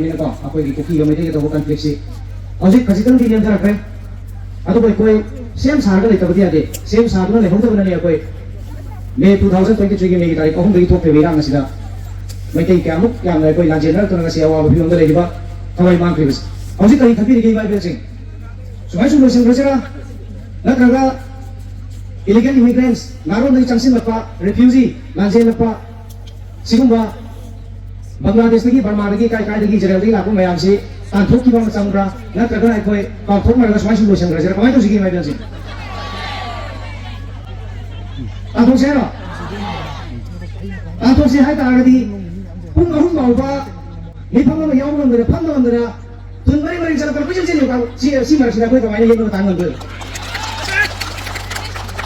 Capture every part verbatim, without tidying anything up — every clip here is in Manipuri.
ꯅꯤꯅꯀꯣ, ꯑꯩꯈꯣꯏꯒꯤ ꯀꯨꯀꯤꯒ ꯃꯩꯇꯩꯒ ꯇꯧꯕ ꯀꯟꯐ꯭ꯂꯤꯛꯁꯤ ꯍꯧꯖꯤꯛ ꯈꯖꯤꯛꯇꯪꯗꯤ ꯅꯦꯝꯊꯔꯛꯈ꯭ꯔꯦ꯫ ꯑꯗꯨꯕꯨ ꯑꯩꯈꯣꯏ ꯁꯦꯝ ꯁꯥꯔꯒ ꯂꯩꯇꯕꯗꯤ ꯌꯥꯗꯦ꯫ ꯁꯦꯝ ꯁꯥꯗꯨꯅ ꯂꯩꯍꯧꯗꯕꯅꯅꯦ ꯑꯩꯈꯣꯏ ꯃꯦ ꯇꯨ ꯊꯥꯎꯖꯟ ꯇ꯭ꯋꯦꯟꯇꯤ ꯊ꯭ꯔꯤꯒꯤ ꯃꯦꯒꯤ ꯇꯥꯔꯤꯛ ꯑꯍꯨꯝꯗꯒꯤ ꯊꯣꯛꯈ꯭ꯔꯤꯕ ꯏꯔꯥꯡ ꯑꯁꯤꯗ ꯃꯩꯇꯩ ꯀꯌꯥꯃꯨꯛ ꯌꯥꯝꯅ ꯑꯩꯈꯣꯏ ꯂꯥꯟꯖꯦꯟꯅꯔꯛꯇꯨꯅ ꯉꯁꯤ ꯑꯋꯥꯕ ꯐꯤꯕꯝꯗ ꯂꯩꯔꯤꯕ, ꯊꯋꯥꯏ ꯃꯥꯡꯈ꯭ꯔꯤꯕꯁꯤ꯫ ꯍꯧꯖꯤꯛ ꯀꯔꯤ ꯈꯟꯕꯤꯔꯤꯒꯦ, ꯏꯃꯥ ꯏꯕꯦꯜꯁꯤꯡ? ꯁꯨꯃꯥꯏ ꯁꯨꯝ ꯂꯣꯏꯁꯤꯟꯈ꯭ꯔꯁꯤꯔꯥ? ꯅꯠꯇ꯭ꯔꯒ ꯏꯂꯤꯒꯦꯜ ꯏꯃꯤꯒ꯭ꯔꯦꯟꯁ, ꯅꯥꯔꯣꯟꯗꯒꯤ ꯆꯪꯁꯤꯜꯂꯛꯄ ꯔꯤꯐ꯭ꯌꯨꯖꯤ, ꯂꯥꯟꯖꯦꯜꯂꯛꯄ, ꯁꯤꯒꯨꯝꯕ ꯕꯪꯒ꯭ꯂꯥꯗꯦꯁꯇꯒꯤ, ꯕꯔꯃꯥꯗꯒꯤ, ꯀꯥꯏ ꯀꯥꯏꯗꯒꯤ ꯖꯦꯔꯦꯜꯗꯒꯤ ꯂꯥꯛꯄ ꯃꯌꯥꯝꯁꯤ ꯇꯥꯟꯊꯣꯛꯈꯤꯕ ꯑꯃ ꯆꯪꯕ꯭ꯔꯥ? ꯅꯠꯇ꯭ꯔꯒꯅ ꯑꯩꯈꯣꯏ ꯀꯥꯎꯊꯣꯛꯅꯔꯒ ꯁꯨꯃꯥꯏ ꯁꯨꯝ ꯂꯣꯏꯁꯤꯟꯈ꯭ꯔꯁꯤꯔꯥ? ꯀꯃꯥꯏꯅ ꯇꯧꯁꯤꯒꯦ, ꯏꯃꯥ ꯏꯕꯦꯜꯁꯤꯡ? ꯇꯥꯟꯊꯣꯛꯁꯦ ꯍꯥꯏꯔꯣ? ꯇꯥꯟꯊꯣꯛꯁꯦ ꯍꯥꯏ ꯇꯥꯔꯒꯗꯤ ꯄꯨꯡ ꯑꯍꯨꯝ ꯐꯥꯎꯕ ꯃꯤꯐꯝ ꯑꯃ ꯌꯥꯎꯕ ꯉꯝꯗꯅ, ꯐꯝꯕ ꯉꯝꯗꯅ, ꯊꯨꯟ ꯃꯔꯤ ꯃꯔꯤ ꯆꯠꯂꯛꯄ ꯀꯣꯏꯆꯦꯟ ꯆꯦꯜꯂꯤꯕ ꯀꯥꯡ-, ꯁꯤ, ꯁꯤ ꯃꯔꯛꯁꯤꯗ ꯑꯩꯈꯣꯏ ꯀꯃꯥꯏꯅ ꯌꯦꯠꯅꯕ ꯇꯥꯟ ꯉꯝꯗꯣꯏꯅꯣ?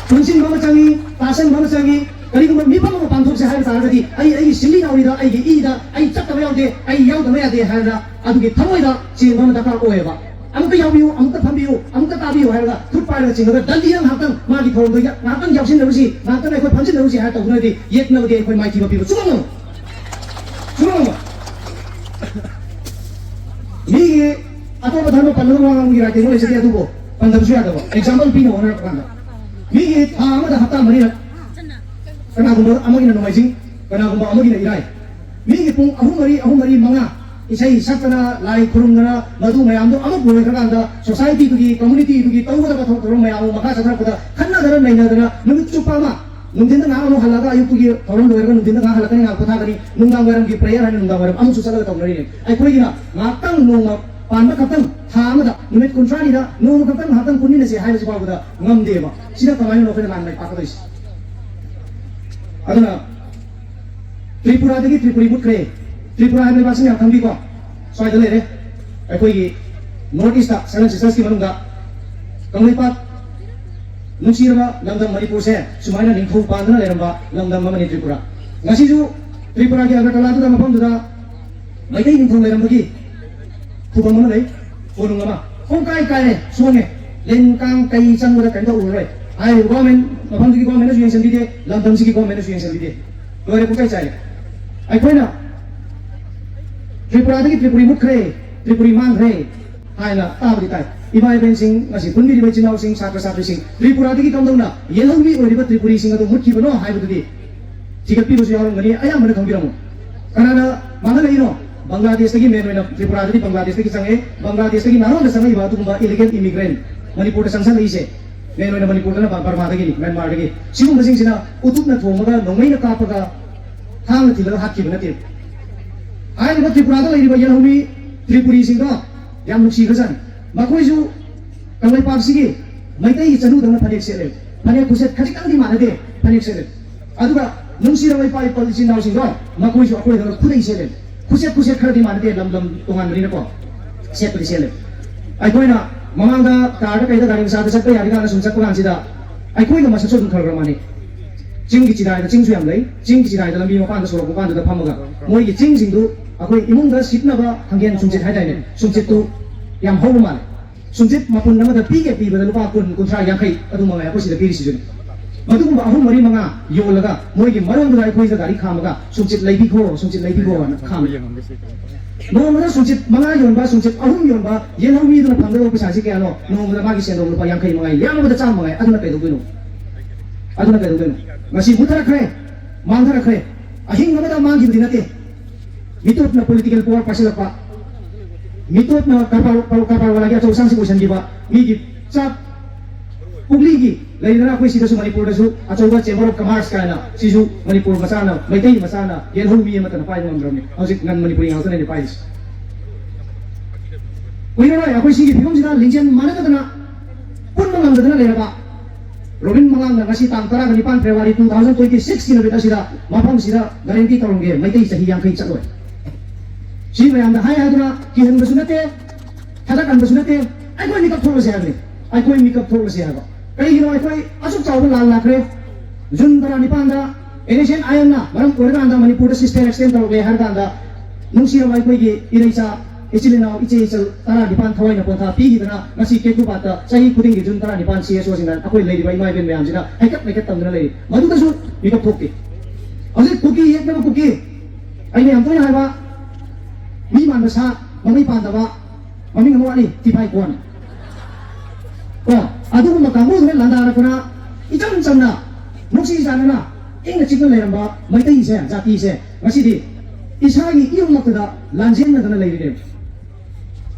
ꯄꯨꯟꯁꯤꯟꯕ ꯑꯃ ꯆꯪꯉꯤ, ꯇꯥꯁꯟꯕ ꯑꯃ ꯆꯪꯉꯤ꯫ ꯀꯔꯤꯒꯨꯝꯕ ꯃꯤꯐꯝ ꯑꯃ ꯄꯥꯡꯊꯣꯛꯁꯦ ꯍꯥꯏꯕ ꯇꯥꯔꯒꯗꯤ ꯑꯩ ꯑꯩꯒꯤ ꯁꯤꯡꯂꯤ ꯅꯥꯎꯔꯤꯗ, ꯑꯩꯒꯤ ꯏꯗ ꯑꯩ ꯆꯠꯇꯕ ꯌꯥꯎꯗꯦ, ꯑꯩ ꯌꯥꯎꯗꯕ ꯌꯥꯗꯦ ꯍꯥꯏꯔꯒ ꯑꯗꯨꯒꯤ ꯊꯃꯣꯏꯗ ꯆꯦꯟꯕ ꯑꯃ ꯗꯔꯀꯥꯔ ꯑꯣꯏꯌꯦꯕ꯫ ꯑꯃꯨꯛꯇ ꯌꯥꯎꯕꯤꯌꯨ, ꯑꯃꯨꯛꯇ ꯐꯝꯕꯤꯌꯨ, ꯑꯃꯨꯛꯇ ꯇꯥꯕꯤꯌꯨ ꯍꯥꯏꯔꯒ ꯈꯨꯠ ꯄꯥꯏꯔꯒ ꯆꯤꯡꯉꯒ ꯗꯟꯗꯤꯗ ꯉꯥꯏꯍꯥꯛꯇꯪ ꯃꯥꯒꯤ ꯊꯧꯔꯝꯗꯣ ꯌꯥ-, ꯉꯥꯏꯍꯥꯛꯇꯪ ꯌꯥꯎꯁꯤꯟꯅꯔꯨꯁꯤ, ꯉꯥꯏꯍꯥꯛꯇꯪ ꯑꯩꯈꯣꯏ ꯐꯝꯖꯤꯟꯅꯔꯨꯁꯤ ꯍꯥꯏꯔ ꯇꯧꯗꯨꯅꯗꯤ ꯌꯦꯠꯅꯕꯗꯤ ꯑꯩꯈꯣꯏ ꯃꯥꯏꯊꯤꯕ ꯄꯤꯕ ꯁꯨꯡꯉꯝ ꯉꯝꯃꯣꯏ꯫ ꯁꯨꯡꯉꯝ ꯉꯝꯃꯣꯏ꯫ ꯃꯤꯒꯤ ꯑꯇꯣꯞꯄ ꯙꯔꯃ ꯄꯜꯂꯒ ꯋꯥ ꯉꯥꯡꯕꯒꯤ ꯔꯥꯏꯠꯇꯤ ꯑꯩꯉꯣꯟꯗ ꯂꯩꯖꯗꯦ, ꯑꯗꯨꯕꯨ ꯄꯟꯗꯕꯁꯨ ꯌꯥꯗꯕ ꯑꯦꯛꯖꯥꯝꯄꯜ ꯄꯤꯅꯕ ꯍꯣꯠꯅꯔꯛꯄ ꯀꯥꯟꯗ ꯃꯤꯒꯤ ꯊꯥ ꯑꯃꯗ ꯍꯞꯇꯥ ꯃꯔꯤꯔꯛ, ꯀꯅꯥꯒꯨꯝꯕ ꯑꯃꯒꯤꯅ ꯅꯣꯡꯃꯥꯏꯖꯤꯡ, ꯀꯅꯥꯒꯨꯝꯕ ꯑꯃꯒꯤꯅ ꯏꯔꯥꯏ, ꯃꯤꯒꯤ ꯄꯨꯡ ꯑꯍꯨꯝ ꯃꯔꯤ, ꯑꯍꯨꯝ ꯃꯔꯤ ꯃꯉꯥ ꯏꯁꯩ ꯁꯛꯇꯅ, ꯂꯥꯏ ꯈꯨꯔꯨꯝꯗꯅ, ꯃꯗꯨ ꯃꯌꯥꯝꯗꯣ ꯑꯃꯨꯛ ꯂꯣꯏꯈ꯭ꯔꯀꯥꯟꯗ ꯁꯣꯁꯥꯏꯇꯤꯗꯨꯒꯤ, ꯀꯝꯃꯨꯅꯤꯇꯤꯗꯨꯒꯤ ꯇꯧꯒꯗꯕ ꯊꯧ-, ꯊꯧꯔꯝ ꯃꯌꯥꯝ ꯑꯃ ꯃꯈꯥ ꯆꯠꯊꯔꯛꯄꯗ ꯈꯟꯅꯗꯅ ꯅꯩꯅꯗꯅ ꯅꯨꯃꯤꯠ ꯆꯨꯞꯄ ꯑꯃ, ꯅꯨꯡꯊꯤꯟꯗ ꯉꯥꯏꯍꯥꯛ ꯑꯃꯨꯛ ꯍꯜꯂꯛꯑꯒ ꯑꯌꯨꯛꯇꯨꯒꯤ ꯊꯧꯔꯝ ꯂꯣꯏꯔꯒ ꯅꯨꯡꯊꯤꯟꯗ ꯉꯥꯏꯍꯥꯛ ꯍꯜꯂꯛꯀꯅꯤ, ꯉꯥꯏꯍꯥꯛ ꯄꯣꯊꯥꯒꯅꯤ, ꯅꯨꯡꯗꯥꯡ ꯋꯥꯏꯔꯝꯒꯤ ꯄ꯭ꯔꯦꯌꯔ ꯍꯥꯏꯅ ꯅꯨꯡꯗꯥꯡ ꯋꯥꯏꯔꯝ ꯑꯃꯨꯛꯁꯨ ꯆꯠꯂꯒ ꯇꯧꯅꯔꯤꯅꯦ꯫ ꯑꯩꯈꯣꯏꯒꯤꯅ ꯉꯥꯏꯍꯥꯛꯇꯪ ꯅꯣꯡꯃ ꯄꯥꯟꯕ ꯈꯛꯇꯪ, ꯊꯥ ꯑꯃꯗ ꯅꯨꯃꯤꯠ ꯀꯨꯟꯊ꯭ꯔꯥꯅꯤꯗ ꯅꯣꯡꯃ ꯈꯛꯇꯪ ꯉꯥꯏꯍꯥꯛꯇꯪ ꯄꯨꯟꯃꯤꯟꯅꯁꯦ ꯍꯥꯏꯕꯁꯤ ꯐꯥꯎꯕꯗ ꯉꯝꯗꯦꯕ꯫ ꯁꯤꯗ ꯀꯃꯥꯏꯅ ꯑꯩꯈꯣꯏꯅ ꯂꯥꯟ ꯃꯥꯏ ꯄꯥꯛꯀꯗꯣꯏꯁꯦ? ꯑꯗꯨꯅ ꯇ꯭ꯔꯤꯄꯨꯔꯥꯗꯒꯤ ꯇ꯭ꯔꯤꯄꯨꯔꯤ ꯃꯨꯠꯈ꯭ꯔꯦ꯫ ꯇ꯭ꯔꯤꯄꯨꯔꯥ ꯍꯥꯏꯕ ꯂꯩꯕꯥꯛꯁꯤ ꯃꯌꯥꯝ ꯈꯪꯕꯤꯀꯣ? ꯁ꯭ꯋꯥꯏꯗ ꯂꯩꯔꯦ꯫ ꯑꯩꯈꯣꯏꯒꯤ ꯅꯣꯔꯠ ꯏꯁꯇ ꯁꯚꯦꯟ ꯁꯤꯁꯇꯔꯁꯀꯤ ꯃꯅꯨꯡꯗ ꯀꯪꯂꯩꯄꯥꯛ ꯅꯨꯡꯁꯤꯔꯕ ꯂꯝꯗꯝ ꯃꯅꯤꯄꯨꯔꯁꯦ ꯁꯨꯃꯥꯏꯅ ꯅꯤꯡꯊꯧ ꯄꯥꯟꯗꯨꯅ ꯂꯩꯔꯝꯕ ꯂꯝꯗꯝ ꯑꯃꯅꯤ ꯇ꯭ꯔꯤꯄꯨꯔꯥ꯫ ꯉꯁꯤꯁꯨ ꯇ꯭ꯔꯤꯄꯨꯔꯥꯒꯤ ꯑꯒꯔꯇꯂꯥꯗꯨꯗ, ꯃꯐꯝꯗꯨꯗ ꯃꯩꯇꯩ ꯅꯤꯡꯊꯧ ꯂꯩꯔꯝꯕꯒꯤ ꯈꯨꯕꯝ ꯑꯃ ꯂꯩ, ꯀꯣꯅꯨꯡ ꯑꯃ꯫ ꯄꯨꯡꯀꯥꯏ ꯀꯥꯏꯔꯦ, ꯁꯣꯡꯉꯦ꯫ ꯂꯤꯟ ꯀꯥꯡ ꯀꯩ ꯆꯪꯕꯗ ꯀꯩꯝꯇ ꯎꯔꯔꯣꯏ꯫ ꯍꯥꯏꯔꯤꯕ ꯒꯣꯔꯃꯦꯟ, ꯃꯐꯝꯗꯨꯒꯤ ꯒꯣꯔꯃꯦꯟꯅꯁꯨ ꯌꯦꯡꯁꯤꯟꯕꯤꯗꯦ, ꯂꯝꯗꯝꯁꯤꯒꯤ ꯒꯣꯔꯃꯦꯟꯅꯁꯨ ꯌꯦꯡꯁꯤꯟꯕꯤꯗꯦ꯫ ꯂꯣꯏꯔꯦ, ꯄꯨꯡꯆꯥꯏ ꯆꯥꯏꯔꯦ꯫ ꯑꯩꯈꯣꯏꯅ ꯇ꯭ꯔꯤꯄꯨꯔꯥꯗꯒꯤ ꯇ꯭ꯔꯤꯄꯨꯔꯤ ꯃꯨꯠꯈ꯭ꯔꯦ, ꯇ꯭ꯔꯤꯄꯨꯔꯤ ꯃꯥꯡꯈ꯭ꯔꯦ ꯍꯥꯏꯅ ꯇꯥꯕꯗꯤ ꯇꯥꯏ꯫ ꯏꯃꯥ ꯏꯕꯦꯟꯁꯤꯡ, ꯉꯁꯤ ꯄꯨꯟꯕꯤꯔꯤꯕ ꯏꯆꯤꯟ ꯏꯅꯥꯎꯁꯤꯡ, ꯁꯥꯇ꯭ꯔ ꯁꯥꯇ꯭ꯔꯤꯁꯤꯡ, ꯇ꯭ꯔꯤꯄꯨꯔꯥꯗꯒꯤ ꯀꯝꯗꯧꯅ ꯌꯦꯜꯍꯧꯃꯤ ꯑꯣꯏꯔꯤꯕ ꯇ꯭ꯔꯤꯄꯨꯔꯤꯁꯤꯡ ꯑꯗꯨ ꯃꯨꯠꯈꯤꯕꯅꯣ ꯍꯥꯏꯕꯗꯨꯗꯤ ꯊꯤꯒꯠꯄꯤꯕꯁꯨ ꯌꯥꯎꯔꯝꯒꯅꯤ, ꯑꯌꯥꯝꯕꯅ ꯈꯪꯕꯤꯔꯝꯃꯣꯏ꯫ ꯀꯅꯥꯅ ꯃꯥꯡꯍꯜꯂꯛꯏꯅꯣ? ꯕꯪꯒ꯭ꯂꯥꯗꯦꯁꯇꯒꯤ ꯃꯦꯟ ꯑꯣꯏꯅ ꯇ꯭ꯔꯤꯄꯨꯔꯥꯗꯗꯤ ꯕꯪꯒ꯭ꯂꯥꯗꯦꯁꯇꯒꯤ ꯆꯪꯉꯛꯑꯦ꯫ ꯕꯪꯒ꯭ꯂꯥꯗꯦꯁꯇꯒꯤ ꯅꯥꯔꯣꯟꯗ ꯆꯪꯉꯛꯏꯕ ꯑꯗꯨꯒꯨꯝꯕ ꯏꯂꯤꯒꯦꯜ ꯏꯃꯤꯒ꯭ꯔꯦꯟ ꯃꯅꯤꯄꯨꯔꯗ ꯆꯪꯁꯜꯂꯛꯏꯁꯦ ꯃꯦꯟ ꯑꯣꯏꯅ ꯃꯅꯤꯄꯨꯔꯗꯅ ꯕ-, ꯕꯔꯃꯥꯗꯒꯤꯅꯤ, ꯃ꯭ꯌꯥꯟꯃꯥꯔꯗꯒꯤ꯫ ꯁꯤꯒꯨꯝꯕꯁꯤꯡꯁꯤꯅ ꯎꯇꯨꯞꯅ ꯊꯣꯝꯃꯒ, ꯅꯣꯡꯃꯩꯅ ꯀꯥꯞꯄꯒ, ꯊꯥꯡꯅ ꯊꯤꯜꯂꯒ ꯍꯥꯠꯈꯤꯕ ꯅꯠꯇꯦ꯫ ꯍꯥꯏꯔꯤꯕ ꯇ꯭ꯔꯤꯄꯨꯔꯥꯗ ꯂꯩꯔꯤꯕ ꯌꯦꯜꯍꯧꯃꯤ ꯇ꯭ꯔꯤꯄꯨꯔꯤꯁꯤꯡꯗꯣ ꯌꯥꯝ ꯅꯨꯡꯁꯤꯈ꯭ꯔꯖꯥꯠꯅꯤ꯫ ꯃꯈꯣꯏꯁꯨ ꯀꯪꯂꯩꯄꯥꯛꯁꯤꯒꯤ ꯃꯩꯇꯩꯒꯤ ꯆꯅꯨꯗꯧꯅ ꯐꯅꯦꯛ ꯁꯦꯠꯂꯦ꯫ ꯐꯅꯦꯛ ꯈꯨꯁꯦꯠ ꯈꯖꯤꯛꯇꯪꯗꯤ ꯃꯥꯟꯅꯗꯦ, ꯐꯅꯦꯛ ꯁꯦꯠꯂꯦ꯫ ꯑꯗꯨꯒ ꯅꯨꯡꯁꯤꯔꯕ ꯏꯄꯥ ꯏꯄꯜ ꯏꯆꯤꯟ ꯏꯅꯥꯎꯁꯤꯡꯗꯣ, ꯃꯈꯣꯏꯁꯨ ꯑꯩꯈꯣꯏꯗꯧꯅ ꯈꯨꯗꯩ ꯁꯦꯠꯂꯦ꯫ ꯈꯨꯁꯦꯠ, ꯈꯨꯁꯦꯠ ꯈꯔꯗꯤ ꯃꯥꯟꯅꯗꯦ, ꯂꯝ ꯂꯝ ꯇꯣꯉꯥꯟꯕꯅꯤꯅꯀꯣ꯫ ꯁꯦꯠꯄꯗꯤ ꯁꯦꯠꯂꯦ꯫ ꯑꯩꯈꯣꯏꯅ ꯃꯃꯥꯡꯗ ꯀꯥꯔꯗ ꯀꯩꯗ ꯒꯥꯔꯤ ꯃꯆꯥꯗ ꯆꯠꯄ ꯌꯥꯔꯤꯀꯥꯟꯗ ꯁꯨꯝ ꯆꯠꯄ ꯀꯥꯟꯁꯤꯗ ꯑꯩꯈꯣꯏꯒ ꯃꯁꯛꯁꯨ ꯑꯗꯨꯝ ꯈꯔ ꯈꯔ ꯃꯥꯟꯅꯩ꯫ ꯆꯤꯡꯒꯤ ꯆꯤꯗꯥꯏꯗ, ꯆꯤꯡꯁꯨ ꯌꯥꯝ ꯂꯩ, ꯆꯤꯡꯒꯤ ꯆꯤꯗꯥꯏꯗ ꯂꯝꯕꯤ ꯃꯄꯥꯟꯗ, ꯁꯣꯔꯣꯛ ꯃꯄꯥꯟꯗꯨꯗ ꯐꯝꯃꯒ ꯃꯣꯏꯒꯤ ꯆꯤꯡꯁꯤꯡꯗꯨ ꯑꯩꯈꯣꯏ ꯏꯃꯨꯡꯗ ꯁꯤꯠꯅꯕ ꯍꯪꯒꯦꯟ ꯁꯨꯝꯆꯤꯠ ꯍꯥꯏꯇꯥꯔꯦꯅꯦ, ꯁꯨꯝꯆꯤꯠꯇꯨ ꯌꯥꯝ ꯍꯧꯕ ꯃꯥꯜꯂꯦ꯫ ꯁꯨꯝꯆꯤꯠ ꯃꯄꯨꯟ ꯑꯃꯗ ꯄꯤꯒꯦ ꯄꯤꯕꯗ ꯂꯨꯄꯥ ꯀꯨꯟ, ꯀꯨꯟꯊ꯭ꯔꯥ, ꯌꯥꯡꯈꯩ ꯑꯗꯨ ꯃꯉꯥꯏ ꯑꯩꯈꯣꯏ ꯁꯤꯗ ꯄꯤꯔꯤꯁꯤꯁꯨ꯫ ꯃꯗꯨꯒꯨꯝꯕ ꯑꯍꯨꯝ ꯃꯔꯤ ꯃꯉꯥ ꯌꯣꯜꯂꯒ ꯃꯣꯏꯒꯤ ꯃꯔꯣꯟꯗꯨꯗ ꯑꯩꯈꯣꯏꯗ ꯒꯥꯔꯤ ꯈꯥꯝꯃꯒ, "ꯁꯨꯝꯆꯤꯠ ꯂꯩꯕꯤꯈꯣ, ꯁꯨꯝꯆꯤꯠ ꯂꯩꯕꯤꯈꯣꯅ" ꯈꯥꯝꯃꯤ꯫ ꯅꯣꯡꯃꯗ ꯁꯨꯝꯆꯤꯠ ꯃꯉꯥ ꯌꯣꯟꯕ, ꯁꯨꯝꯆꯤꯠ ꯑꯍꯨꯝ ꯌꯣꯟꯕ ꯌꯦꯜꯍꯧ ꯃꯤꯗꯨꯅ ꯐꯪꯒꯗꯕ ꯄꯩꯁꯥꯁꯤ ꯀꯌꯥꯅꯣ? ꯅꯣꯡꯃꯗ ꯃꯥꯒꯤ ꯁꯦꯟꯗꯣꯡ ꯂꯨꯄꯥ ꯌꯥꯡꯈꯩ ꯃꯉꯥꯏ, ꯌꯥꯝꯃꯕꯗ ꯆꯥꯝꯃ ꯃꯉꯥꯏ꯫ ꯑꯗꯨꯅ ꯀꯩꯗꯧꯗꯣꯏꯅꯣ? ꯑꯗꯨꯅ ꯀꯩꯗꯧꯗꯣꯏꯅꯣ? ꯉꯁꯤ ꯃꯨꯠꯊꯔꯛꯈ꯭ꯔꯦ, ꯃꯥꯡꯊꯔꯛꯈ꯭ꯔꯦ꯫ ꯑꯍꯤꯡ ꯑꯃꯗ ꯃꯥꯡꯈꯤꯕꯗꯤ ꯅꯠꯇꯦ꯫ ꯃꯤꯇꯣꯞꯅ political power ꯄꯥꯏꯁꯤꯜꯂꯛꯄ, ꯃꯤꯇꯣꯞꯅ ꯀꯔꯕꯥꯔ, ꯀꯔꯕꯥꯔ ꯋꯥꯂꯥꯒꯤ ꯑꯆꯧ ꯑꯁꯥꯡꯁꯤꯡ ꯑꯣꯏꯁꯤꯟꯈꯤꯕ, ꯃꯤꯒꯤ ꯆꯥꯛ ꯄꯨꯛꯂꯤꯒꯤ ꯂꯩꯗꯅ, ꯑꯩꯈꯣꯏ ꯁꯤꯗꯁꯨ ꯃꯅꯤꯄꯨꯔꯗꯁꯨ ꯑꯆꯧꯕ Chamber of Commerce ꯀꯥꯏꯅ, ꯁꯤꯁꯨ ꯃꯅꯤꯄꯨꯔ ꯃꯆꯥꯅ, ꯃꯩꯇꯩ ꯃꯆꯥꯅ, ꯌꯦꯜꯍꯧ ꯃꯤ ꯑꯃꯠꯇꯅ ꯄꯥꯏꯕ ꯉꯝꯗ꯭ꯔꯕꯅꯤ꯫ ꯍꯧꯖꯤꯛ ꯅꯟ ꯃꯅꯤꯄꯨꯔꯤ ꯉꯥꯛꯇꯅꯅꯦ ꯄꯥꯏꯔꯤꯁꯤ꯫ ꯀꯨꯏꯔꯔꯣꯏ ꯑꯩꯈꯣꯏ ꯁꯤꯒꯤ ꯐꯤꯕꯝꯁꯤꯗ ꯂꯤꯡꯖꯦꯜ ꯃꯥꯟꯅꯗꯗꯅ, ꯄꯨꯟꯕ ꯉꯝꯗꯗꯅ ꯂꯩꯔꯕ ꯔꯣꯕꯤꯟ ꯃꯉꯥꯡꯅ ꯉꯁꯤ ꯇꯥꯡ ꯇꯔꯥꯒ ꯅꯤꯄꯥꯟ February two thousand twenty six ꯀꯤ ꯅꯨꯃꯤꯠ ꯑꯁꯤꯗ ꯃꯐꯝꯁꯤꯗ guarantee ꯇꯧꯔꯝꯒꯦ, ꯃꯩꯇꯩ ꯆꯍꯤ ꯌꯥꯡꯈꯩ ꯆꯠꯂꯣꯏ꯫ ꯁꯤ ꯃꯌꯥꯝꯗ ꯍꯥꯏ ꯍꯥꯏꯗꯨꯅ ꯀꯤꯍꯟꯕꯁꯨ ꯅꯠꯇꯦ, ꯊꯥꯒꯠꯍꯟꯕꯁꯨ ꯅꯠꯇꯦ, ꯑꯩꯈꯣꯏ ꯃꯤꯀꯞ ꯊꯣꯛꯂꯁꯦ ꯍꯥꯏꯕꯅꯤ꯫ ꯑꯩꯈꯣꯏ ꯃꯤꯀꯞ ꯊꯣꯛꯂꯁꯦ ꯍꯥꯏꯕ꯫ ꯀꯩꯒꯤꯅꯣ? ꯑꯩꯈꯣꯏ ꯑꯁꯨꯛ ꯆꯥꯎꯕ ꯂꯥꯟ ꯂꯥꯛꯈ꯭ꯔꯦ꯫ ꯖꯨꯟ ꯇꯔꯥꯅꯤꯄꯥꯟꯗ NSCN IM ꯅ ꯃꯔꯝ ꯑꯣꯏꯔꯀꯥꯟꯗ ꯃꯅꯤꯄꯨꯔꯗ ceasefire extend ꯇꯧꯔꯛꯂꯦ ꯍꯥꯏꯔ ꯀꯥꯟꯗ, ꯅꯨꯡꯁꯤꯔꯕ ꯑꯩꯈꯣꯏꯒꯤ ꯏꯔꯩꯆꯥ, ꯏꯆꯤꯜ ꯏꯅꯥꯎ, ꯏꯆꯦ ꯏꯆꯜ ꯇꯔꯥꯅꯤꯄꯥꯟ ꯊꯋꯥꯏꯅ ꯄꯣꯟꯊꯥ ꯄꯤꯈꯤꯗꯅ ꯉꯁꯤ ꯀꯦꯀꯨꯄꯥꯠꯇ ꯆꯍꯤ ꯈꯨꯗꯤꯡꯒꯤ ꯖꯨꯟ ꯇꯔꯥꯅꯤꯄꯥꯟ CSO ꯁꯤꯡꯅ ꯑꯩꯈꯣꯏ ꯂꯩꯔꯤꯕ ꯏꯃꯥ ꯏꯕꯦꯟ ꯃꯌꯥꯝꯁꯤꯅ ꯍꯩꯀꯠ ꯂꯩꯀꯠ ꯇꯝꯗꯨꯅ ꯂꯩꯔꯤ꯫ ꯃꯗꯨꯗꯁꯨ ꯃꯤꯀꯞ ꯊꯣꯛꯇꯦ꯫ ꯍꯧꯖꯤꯛ ꯀꯨꯀꯤ ꯌꯦꯛꯅꯕ ꯀꯨꯀꯤ, ꯑꯩꯅ ꯌꯥꯝ ꯇꯣꯏꯅ ꯍꯥꯏꯕ, ꯃꯤ ꯃꯥꯟꯕ ꯁꯥ, ꯃꯃꯩ ꯄꯥꯟꯗꯕ, ꯃꯃꯤꯡ ꯑꯃ ꯋꯥꯠꯂꯤ, ꯇꯤꯐꯥꯏ ꯀꯣꯟ꯫ ꯀꯣ, ꯑꯗꯨꯒꯨꯝꯕ ꯀꯥꯡꯕꯨꯗꯨꯅ ꯂꯥꯟꯗꯥꯔꯛꯄꯅ, ꯏꯆꯝ ꯆꯝꯅ, ꯅꯨꯡꯁꯤ ꯆꯥꯟꯅꯅ, ꯏꯪꯅ ꯆꯤꯛꯅ ꯂꯩꯔꯝꯕ ꯃꯩꯇꯩꯁꯦ, ꯖꯥꯇꯤꯁꯦ, ꯉꯁꯤꯗꯤ ꯏꯁꯥꯒꯤ ꯏꯌꯨꯝꯃꯛꯇꯗ ꯂꯥꯟꯖꯦꯟꯅꯗꯅ ꯂꯩꯔꯤꯅꯦꯕ꯫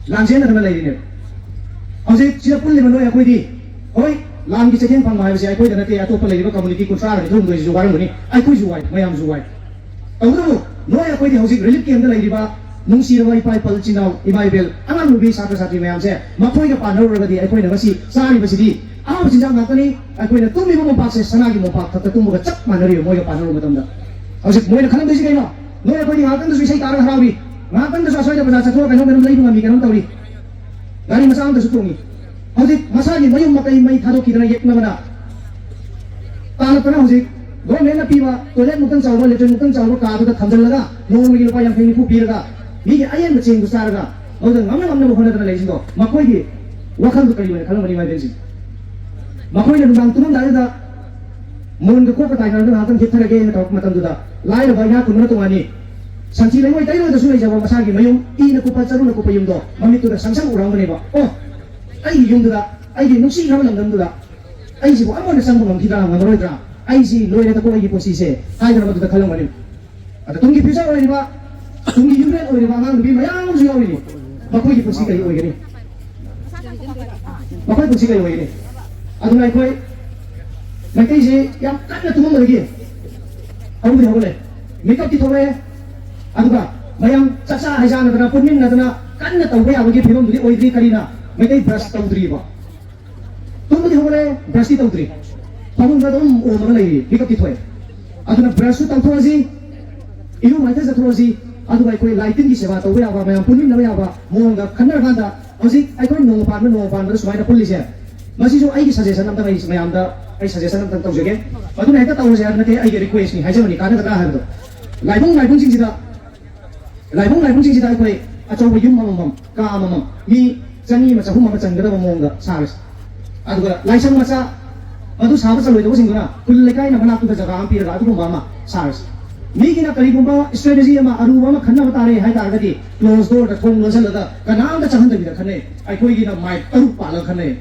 ꯂꯥꯟꯖꯦꯟꯅꯗꯅ ꯂꯩꯔꯤꯅꯦꯕ꯫ ꯍꯧꯖꯤꯛ ꯁꯤꯗ ꯄꯨꯜꯂꯤꯕ ꯅꯣꯏ ꯑꯩꯈꯣꯏꯗꯤ, ꯍꯣꯏ, ꯂꯥꯟꯒꯤ ꯆꯩꯊꯦꯡ ꯐꯪꯕ ꯍꯥꯏꯕꯁꯦ ꯑꯩꯈꯣꯏꯗ ꯅꯠꯇꯦ, ꯑꯇꯣꯞꯄ ꯂꯩꯔꯤꯕ ꯀꯝꯃꯨꯅꯤꯇꯤ ꯀꯨꯟꯊ꯭ꯔꯥꯒ ꯅꯤꯐꯨ ꯍꯨꯝꯗꯣꯏꯁꯤꯁꯨ ꯋꯥꯔꯝꯒꯅꯤ, ꯑꯩꯈꯣꯏꯁꯨ ꯋꯥꯏ, ꯃꯌꯥꯝꯁꯨ ꯋꯥꯏ꯫ ꯇꯧꯕꯇꯕꯨ ꯅꯣꯏ ꯑꯩꯈꯣꯏꯗꯤ ꯍꯧꯖꯤꯛ ꯔꯤꯂꯤꯐ ꯀꯦꯝꯞꯇ ꯂꯩꯔꯤꯕ ꯅꯨꯡꯁꯤꯔꯕ ꯏꯄꯥ ꯏꯄꯜ, ꯏꯆꯤꯟ ꯏꯅꯥꯎ, ꯏꯃꯥ ꯏꯕꯦꯜ, ꯑꯉꯥꯡ ꯅꯨꯄꯤ, ꯁꯥꯇ꯭ꯔ ꯁꯥꯇ꯭ꯔꯤ ꯃꯌꯥꯝꯁꯦ, ꯃꯈꯣꯏꯒ ꯄꯥꯟꯅꯔꯨꯔꯒꯗꯤ ꯑꯩꯈꯣꯏꯅ ꯉꯁꯤ ꯆꯥꯔꯤꯕꯁꯤꯗꯤ ꯑꯍꯥꯎꯕ ꯆꯤꯟꯖꯥꯛ ꯉꯥꯛꯇꯅꯤ꯫ ꯑꯩꯈꯣꯏꯅ ꯇꯨꯝꯃꯤꯕ ꯃꯣꯝꯄꯥꯛꯁꯦ ꯁꯅꯥꯒꯤ ꯃꯣꯝꯄꯥꯛ ꯊꯛꯇ ꯇꯨꯝꯕꯒ ꯆꯞ ꯃꯥꯟꯅꯔꯤꯕ ꯃꯣꯏꯒ ꯄꯥꯟꯅꯔꯨꯕ ꯃꯇꯝꯗ꯫ ꯍꯧꯖꯤꯛ ꯃꯣꯏꯅ ꯈꯜꯂꯝꯗꯣꯏꯁꯤ ꯀꯩꯅꯣ? ꯅꯣꯏ ꯑꯩꯈꯣꯏꯗꯤ ꯉꯥꯏꯍꯥꯛꯇꯪꯗꯁꯨ ꯏꯁꯩ ꯇꯥꯔꯒ ꯍꯔꯥꯎꯔꯤ, ꯉꯥꯏꯍꯥꯛꯇꯪꯗꯁꯨ ꯑꯁ꯭ꯋꯥꯏꯗ ꯕꯖꯥꯔ ꯆꯠꯊꯣꯛꯑꯒ ꯀꯩꯅꯣꯝ ꯀꯩꯅꯣꯝ ꯂꯩꯕ ꯉꯝꯃꯤ, ꯀꯩꯅꯣꯝ ꯇꯧꯔꯤ, ꯒꯥꯔꯤ ꯃꯆꯥ ꯑꯃꯗꯁꯨ ꯇꯣꯡꯉꯤ꯫ ꯍꯧꯖꯤꯛ ꯃꯁꯥꯒꯤ ꯃꯌꯨꯝ ꯃꯀꯩ ꯃꯩ ꯊꯥꯗꯣꯛꯈꯤꯗꯅ ꯌꯦꯛꯅꯕꯅ ꯇꯥꯜꯂꯛꯄꯅ ꯍꯧꯖꯤꯛ ꯒꯣꯔꯃꯦꯟꯅ ꯄꯤꯕ ꯇꯣꯏꯂꯦꯠ ꯃꯨꯛꯇꯪ ꯆꯥꯎꯕ, ꯂꯦꯇ꯭ꯔꯤꯟ ꯃꯨꯛꯇꯪ ꯆꯥꯎꯕ ꯀꯥꯗꯨꯗ ꯊꯝꯖꯤꯜꯂꯒ ꯅꯣꯡꯃꯒꯤ ꯂꯨꯄꯥ ꯌꯥꯡꯈꯩ ꯅꯤꯐꯨ ꯄꯤꯔꯒ ꯃꯤꯒꯤ ꯑꯌꯦꯟꯕ ꯆꯦꯡꯗꯨ ꯆꯥꯔꯒ ꯃꯗꯨꯗ ꯉꯝꯅ ꯉꯝꯅꯕ ꯍꯣꯠꯅꯗꯅ ꯂꯩꯔꯤꯁꯤꯡꯗꯣ, ꯃꯈꯣꯏꯒꯤ ꯋꯥꯈꯜꯗꯨ ꯀꯔꯤ ꯑꯣꯏꯅ ꯈꯜꯂꯝꯒꯅꯤ, ꯏꯃꯥ ꯏꯕꯦꯟꯁꯤꯡ? ꯃꯈꯣꯏꯅ ꯅꯨꯡꯗꯥꯡ ꯇꯨꯝꯂꯝꯗꯥꯏꯗꯨꯗ ꯃꯣꯟꯒ ꯀꯣꯛꯀ ꯇꯥꯏꯅꯔꯒ ꯉꯥꯏꯍꯥꯛꯇꯪ ꯍꯤꯞꯊꯔꯒꯦꯅ ꯇꯧꯔꯛꯄ ꯃꯇꯝꯗꯨꯗ, ꯂꯥꯏꯔꯕ ꯏꯅꯥꯛ ꯈꯨꯟꯕꯅ ꯇꯣꯉꯥꯟꯅꯤ, ꯁꯟꯊꯤ ꯂꯩꯉꯣꯏ ꯇꯩꯔꯣꯏꯗꯁꯨ ꯂꯩꯖꯕ ꯃꯁꯥꯒꯤ ꯃꯌꯨꯝ, ꯏꯅ ꯀꯨꯞꯄ ꯆꯔꯨꯅ ꯀꯨꯞꯄ ꯌꯨꯝꯗꯣ ꯃꯃꯤꯠꯇꯨꯗ ꯁꯪ ꯁꯪ ꯎꯔꯝꯒꯅꯦꯕ꯫ ꯑꯣ, ꯑꯩꯒꯤ ꯌꯨꯝꯗꯨꯗ, ꯑꯩꯒꯤ ꯅꯨꯡꯁꯤꯈ꯭ꯔꯕ ꯂꯝꯗꯝꯗꯨꯗ ꯑꯩꯁꯤꯕꯨ ꯑꯃꯨꯛ ꯍꯟꯅ ꯆꯪꯕ ꯉꯝꯈꯤꯗ꯭ꯔꯥ, ꯉꯝꯃꯔꯣꯏꯗ꯭ꯔꯥ? ꯑꯩꯁꯤ ꯂꯣꯏꯔꯦꯗꯀꯣ ꯑꯩꯒꯤ ꯄꯨꯟꯁꯤꯁꯦ, ꯍꯥꯏꯗꯅ ꯃꯗꯨꯗ ꯈꯜꯂꯝꯒꯅꯤ꯫ ꯑꯗ ꯇꯨꯡꯒꯤ ꯐ꯭ꯌꯨꯆꯔ ꯑꯣꯏꯔꯤꯕ, ꯇꯨꯡꯒꯤ ꯌꯨꯝꯕꯤꯔꯦꯟ ꯑꯣꯏꯔꯤꯕ ꯑꯉꯥꯡ ꯅꯨꯄꯤ ꯃꯌꯥꯝ ꯑꯃꯁꯨ ꯌꯥꯎꯔꯤꯅꯤ꯫ ꯃꯈꯣꯏꯒꯤ ꯄꯨꯟꯁꯤ ꯀꯔꯤ ꯑꯣꯏꯒꯅꯤ? ꯃꯈꯣꯏ ꯄꯨꯟꯁꯤ ꯀꯔꯤ ꯑꯣꯏꯒꯅꯤ? ꯑꯗꯨꯅ ꯑꯩꯈꯣꯏ ꯃꯩꯇꯩꯁꯤ ꯌꯥꯝ ꯀꯟꯅ ꯇꯨꯝꯃꯝꯕꯗꯒꯤ ꯍꯧꯕꯗꯤ ꯍꯧꯒꯠꯂꯦ, ꯃꯤꯀꯞꯇꯤ ꯊꯣꯛꯂꯛꯑꯦ꯫ ꯑꯗꯨꯒ ꯃꯌꯥꯝ ꯆꯥꯛꯆꯥ ꯍꯩꯖꯥꯟꯅꯗꯅ, ꯄꯨꯟꯃꯤꯟꯅꯗꯅ ꯀꯟꯅ ꯇꯧꯕ ꯌꯥꯕꯒꯤ ꯐꯤꯕꯝꯗꯨꯗꯤ ꯑꯣꯏꯗ꯭ꯔꯤ꯫ ꯀꯔꯤꯅ? ꯃꯩꯇꯩ ꯕ꯭ꯔꯁ ꯇꯧꯗ꯭ꯔꯤꯕ꯫ ꯇꯨꯝꯕꯗꯤ ꯍꯧꯒꯠꯂꯦ, ꯕ꯭ꯔꯁꯇꯤ ꯇꯧꯗ꯭ꯔꯤ꯫ ꯐꯃꯨꯡꯗ ꯑꯗꯨꯝ ꯑꯣꯝꯃꯒ ꯂꯩꯔꯤ, ꯃꯤꯀꯞꯇꯤ ꯊꯣꯛꯑꯦ꯫ ꯑꯗꯨꯅ ꯕ꯭ꯔꯁꯁꯨ ꯇꯧꯊꯣꯛꯑꯁꯤ, ꯏꯔꯨ ꯃꯥꯏꯊꯖꯊꯣꯛꯑꯁꯤ, ꯑꯗꯨꯒ ꯑꯩꯈꯣꯏ ꯂꯥꯏ ꯇꯤꯟꯒꯤ ꯁꯦꯕꯥ ꯇꯧꯕ ꯌꯥꯕ, ꯃꯌꯥꯝ ꯄꯨꯟꯃꯤꯟꯅꯕ ꯌꯥꯕ ꯃꯑꯣꯡꯗ ꯈꯟꯅꯔꯀꯥꯟꯗ, ꯍꯧꯖꯤꯛ ꯑꯩꯈꯣꯏ ꯅꯣꯡꯃ ꯄꯥꯟꯕ ꯅꯣꯡꯃ ꯄꯥꯟꯕꯗ ꯁꯨꯃꯥꯏꯅ ꯄꯨꯜꯂꯤꯁꯦ, ꯃꯁꯤꯁꯨ ꯑꯩꯒꯤ ꯁꯖꯦꯁꯟ ꯑꯝꯇꯪ, ꯑꯩ ꯃꯌꯥꯝꯗ ꯑꯩ ꯁꯖꯦꯁꯟ ꯑꯝꯇꯪ ꯇꯧꯖꯒꯦ꯫ ꯃꯗꯨꯅ ꯍꯦꯛꯇ ꯇꯧꯔꯁꯦ ꯍꯥꯏꯕ ꯅꯠꯇꯦ, ꯑꯩꯒꯤ ꯔꯤꯀ꯭ꯋꯦꯁꯅꯤ, ꯍꯥꯏꯖꯕꯅꯤ, ꯀꯥꯟꯅꯒꯗ꯭ꯔꯥ ꯍꯥꯏꯕꯗꯣ꯫ ꯂꯥꯏꯕꯨꯡ, ꯂꯥꯏꯕꯨꯡꯁꯤꯡꯁꯤꯗ ꯂꯥꯏꯕꯨꯡ, ꯂꯥꯏꯕꯨꯡꯁꯤꯡꯁꯤꯗ ꯑꯩꯈꯣꯏ ꯑꯆꯧꯕ ꯌꯨꯝ ꯑꯃꯃꯝ, ꯀꯥ ꯑꯃꯃꯝ, ꯃꯤ ꯆꯅꯤ ꯑꯃ, ꯆꯍꯨꯝ ꯑꯃ ꯆꯟꯒꯗꯕ ꯃꯑꯣꯡꯗ ꯁꯥꯔꯁꯤ꯫ ꯑꯗꯨꯒ ꯂꯥꯏꯁꯪ ꯃꯆꯥ, ꯃꯗꯨ ꯁꯥꯕ ꯆꯜꯂꯣꯏꯗꯕꯁꯤꯡꯗꯨꯅ ꯈꯨꯜ ꯂꯩꯀꯥꯏꯅ ꯃꯅꯥꯛꯇꯨꯗ ꯖꯒꯥ ꯑꯃ ꯄꯤꯔꯒ ꯑꯗꯨꯒꯨꯝꯕ ꯑꯃ ꯁꯥꯔꯁꯤ꯫ ꯃꯤꯒꯤꯅ ꯀꯔꯤꯒꯨꯝꯕ strategy ꯑꯃ ꯑꯔꯨꯕ ꯑꯃ ꯈꯟꯅꯕ ꯇꯥꯔꯦ ꯍꯥꯏ ꯇꯥꯔꯒꯗꯤ closed doorꯗ ꯊꯣꯡ ꯂꯣꯟꯁꯤꯜꯂꯒ ꯀꯅꯥꯝꯇ ꯆꯪꯍꯟꯗꯕꯤꯗ ꯈꯟꯅꯩ꯫ ꯑꯩꯈꯣꯏꯒꯤꯅ ꯃꯥꯏꯛ ꯇꯔꯨꯛ ꯄꯥꯜꯂꯒ ꯈꯟꯅꯩ꯫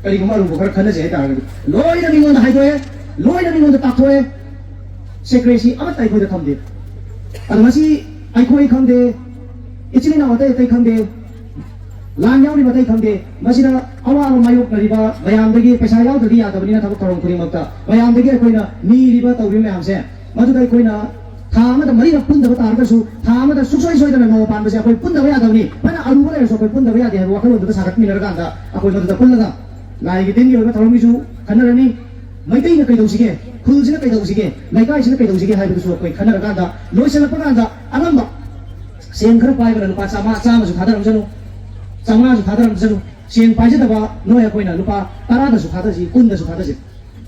ꯀꯔꯤꯒꯨꯝꯕ ꯑꯔꯨꯕ ꯈꯔ ꯈꯟꯅꯁꯦ ꯍꯥꯏ ꯇꯥꯔꯒꯗꯤ ꯂꯣꯏꯅ ꯃꯤꯉꯣꯟꯗ ꯍꯥꯏꯗꯣꯛꯑꯦ, ꯂꯣꯏꯅ ꯃꯤꯉꯣꯟꯗ ꯇꯥꯛꯊꯣꯛꯑꯦ꯫ Secrecy ꯑꯃꯠꯇ ꯑꯩꯈꯣꯏꯗ ꯊꯝꯗꯦ꯫ ꯑꯗꯣ ꯉꯁꯤ ꯑꯩꯈꯣꯏ ꯈꯪꯗꯦ, ꯏꯆꯤꯟ ꯏꯅꯥꯎ ꯑꯇꯩ ꯑꯇꯩ ꯈꯪꯗꯦ, ꯂꯥꯟ ꯌꯥꯎꯔꯤꯕ ꯑꯇꯩ ꯈꯪꯗꯦ, ꯃꯁꯤꯗ ꯑꯋꯥꯕ ꯃꯥꯌꯣꯛꯅꯔꯤꯕ ꯃꯌꯥꯝꯗꯒꯤ ꯄꯩꯁꯥ ꯌꯥꯎꯗ꯭ꯔꯗꯤ ꯌꯥꯗꯕꯅꯤꯅ ꯊꯕꯛ ꯊꯧꯔꯝ ꯈꯨꯗꯤꯡꯃꯛꯇ ꯃꯌꯥꯝꯗꯒꯤ ꯑꯩꯈꯣꯏꯅ ꯅꯤꯔꯤꯕ ꯇꯧꯔꯤꯕ ꯃꯌꯥꯝꯁꯦ, ꯃꯗꯨꯗ ꯑꯩꯈꯣꯏꯅ ꯊꯥ ꯑꯃꯗ ꯃꯔꯤꯔꯛ ꯄꯨꯟꯗꯕ ꯇꯥꯔꯒꯁꯨ ꯊꯥ ꯑꯃꯗ ꯁꯨꯡꯁꯣꯏ ꯁꯣꯏꯗꯅ ꯅꯣꯡꯃ ꯄꯥꯟꯕꯁꯦ ꯑꯩꯈꯣꯏ ꯄꯨꯟꯗꯕ ꯌꯥꯗꯕꯅꯤ꯫ ꯐꯅ ꯑꯔꯨꯕ ꯂꯩꯔꯁꯨ ꯑꯩꯈꯣꯏ ꯄꯨꯟꯗꯕ ꯌꯥꯗꯦ ꯍꯥꯏꯕ ꯋꯥꯈꯜꯂꯣꯟꯗꯨꯗ ꯁꯥꯒꯠꯃꯤꯟꯅꯔꯀꯥꯟꯗ ꯑꯩꯈꯣꯏ ꯃꯗꯨꯗ ꯄꯨꯜꯂꯒ ꯂꯥꯏꯒꯤ ꯇꯤꯟꯒꯤ ꯑꯣꯏꯕ ꯊꯧꯔꯝꯒꯤꯁꯨ ꯈꯟꯅꯔꯅꯤ꯫ ꯃꯩꯇꯩꯅ ꯀꯩꯗꯧꯁꯤꯒꯦ, ꯈꯨꯜꯁꯤꯅ ꯀꯩꯗꯧꯁꯤꯒꯦ, ꯂꯩꯀꯥꯏꯁꯤꯅ ꯀꯩꯗꯧꯁꯤꯒꯦ ꯍꯥꯏꯕꯗꯨꯁꯨ ꯑꯩꯈꯣꯏ ꯈꯟꯅꯔꯀꯥꯟꯗ ꯂꯣꯏꯁꯤꯜꯂꯛꯄ ꯀꯥꯟꯗ ꯑꯉꯝꯕ ꯁꯦꯟ ꯈꯔ ꯄꯥꯏꯕꯅ ꯂꯨꯄꯥ ꯆꯥꯝꯃ ꯆꯥꯝꯃꯁꯨ ꯊꯥꯗꯔꯝꯖꯅꯨ, ꯆꯥꯝꯃꯉꯥꯁꯨ ꯊꯥꯗꯔꯝꯖꯅꯨ꯫ ꯁꯦꯟ ꯄꯥꯏꯖꯗꯕ ꯅꯣꯏ ꯑꯩꯈꯣꯏꯅ ꯂꯨꯄꯥ ꯇꯔꯥꯗꯁꯨ ꯊꯥꯗꯁꯤ, ꯀꯨꯟꯗꯁꯨ ꯊꯥꯗꯁꯤ꯫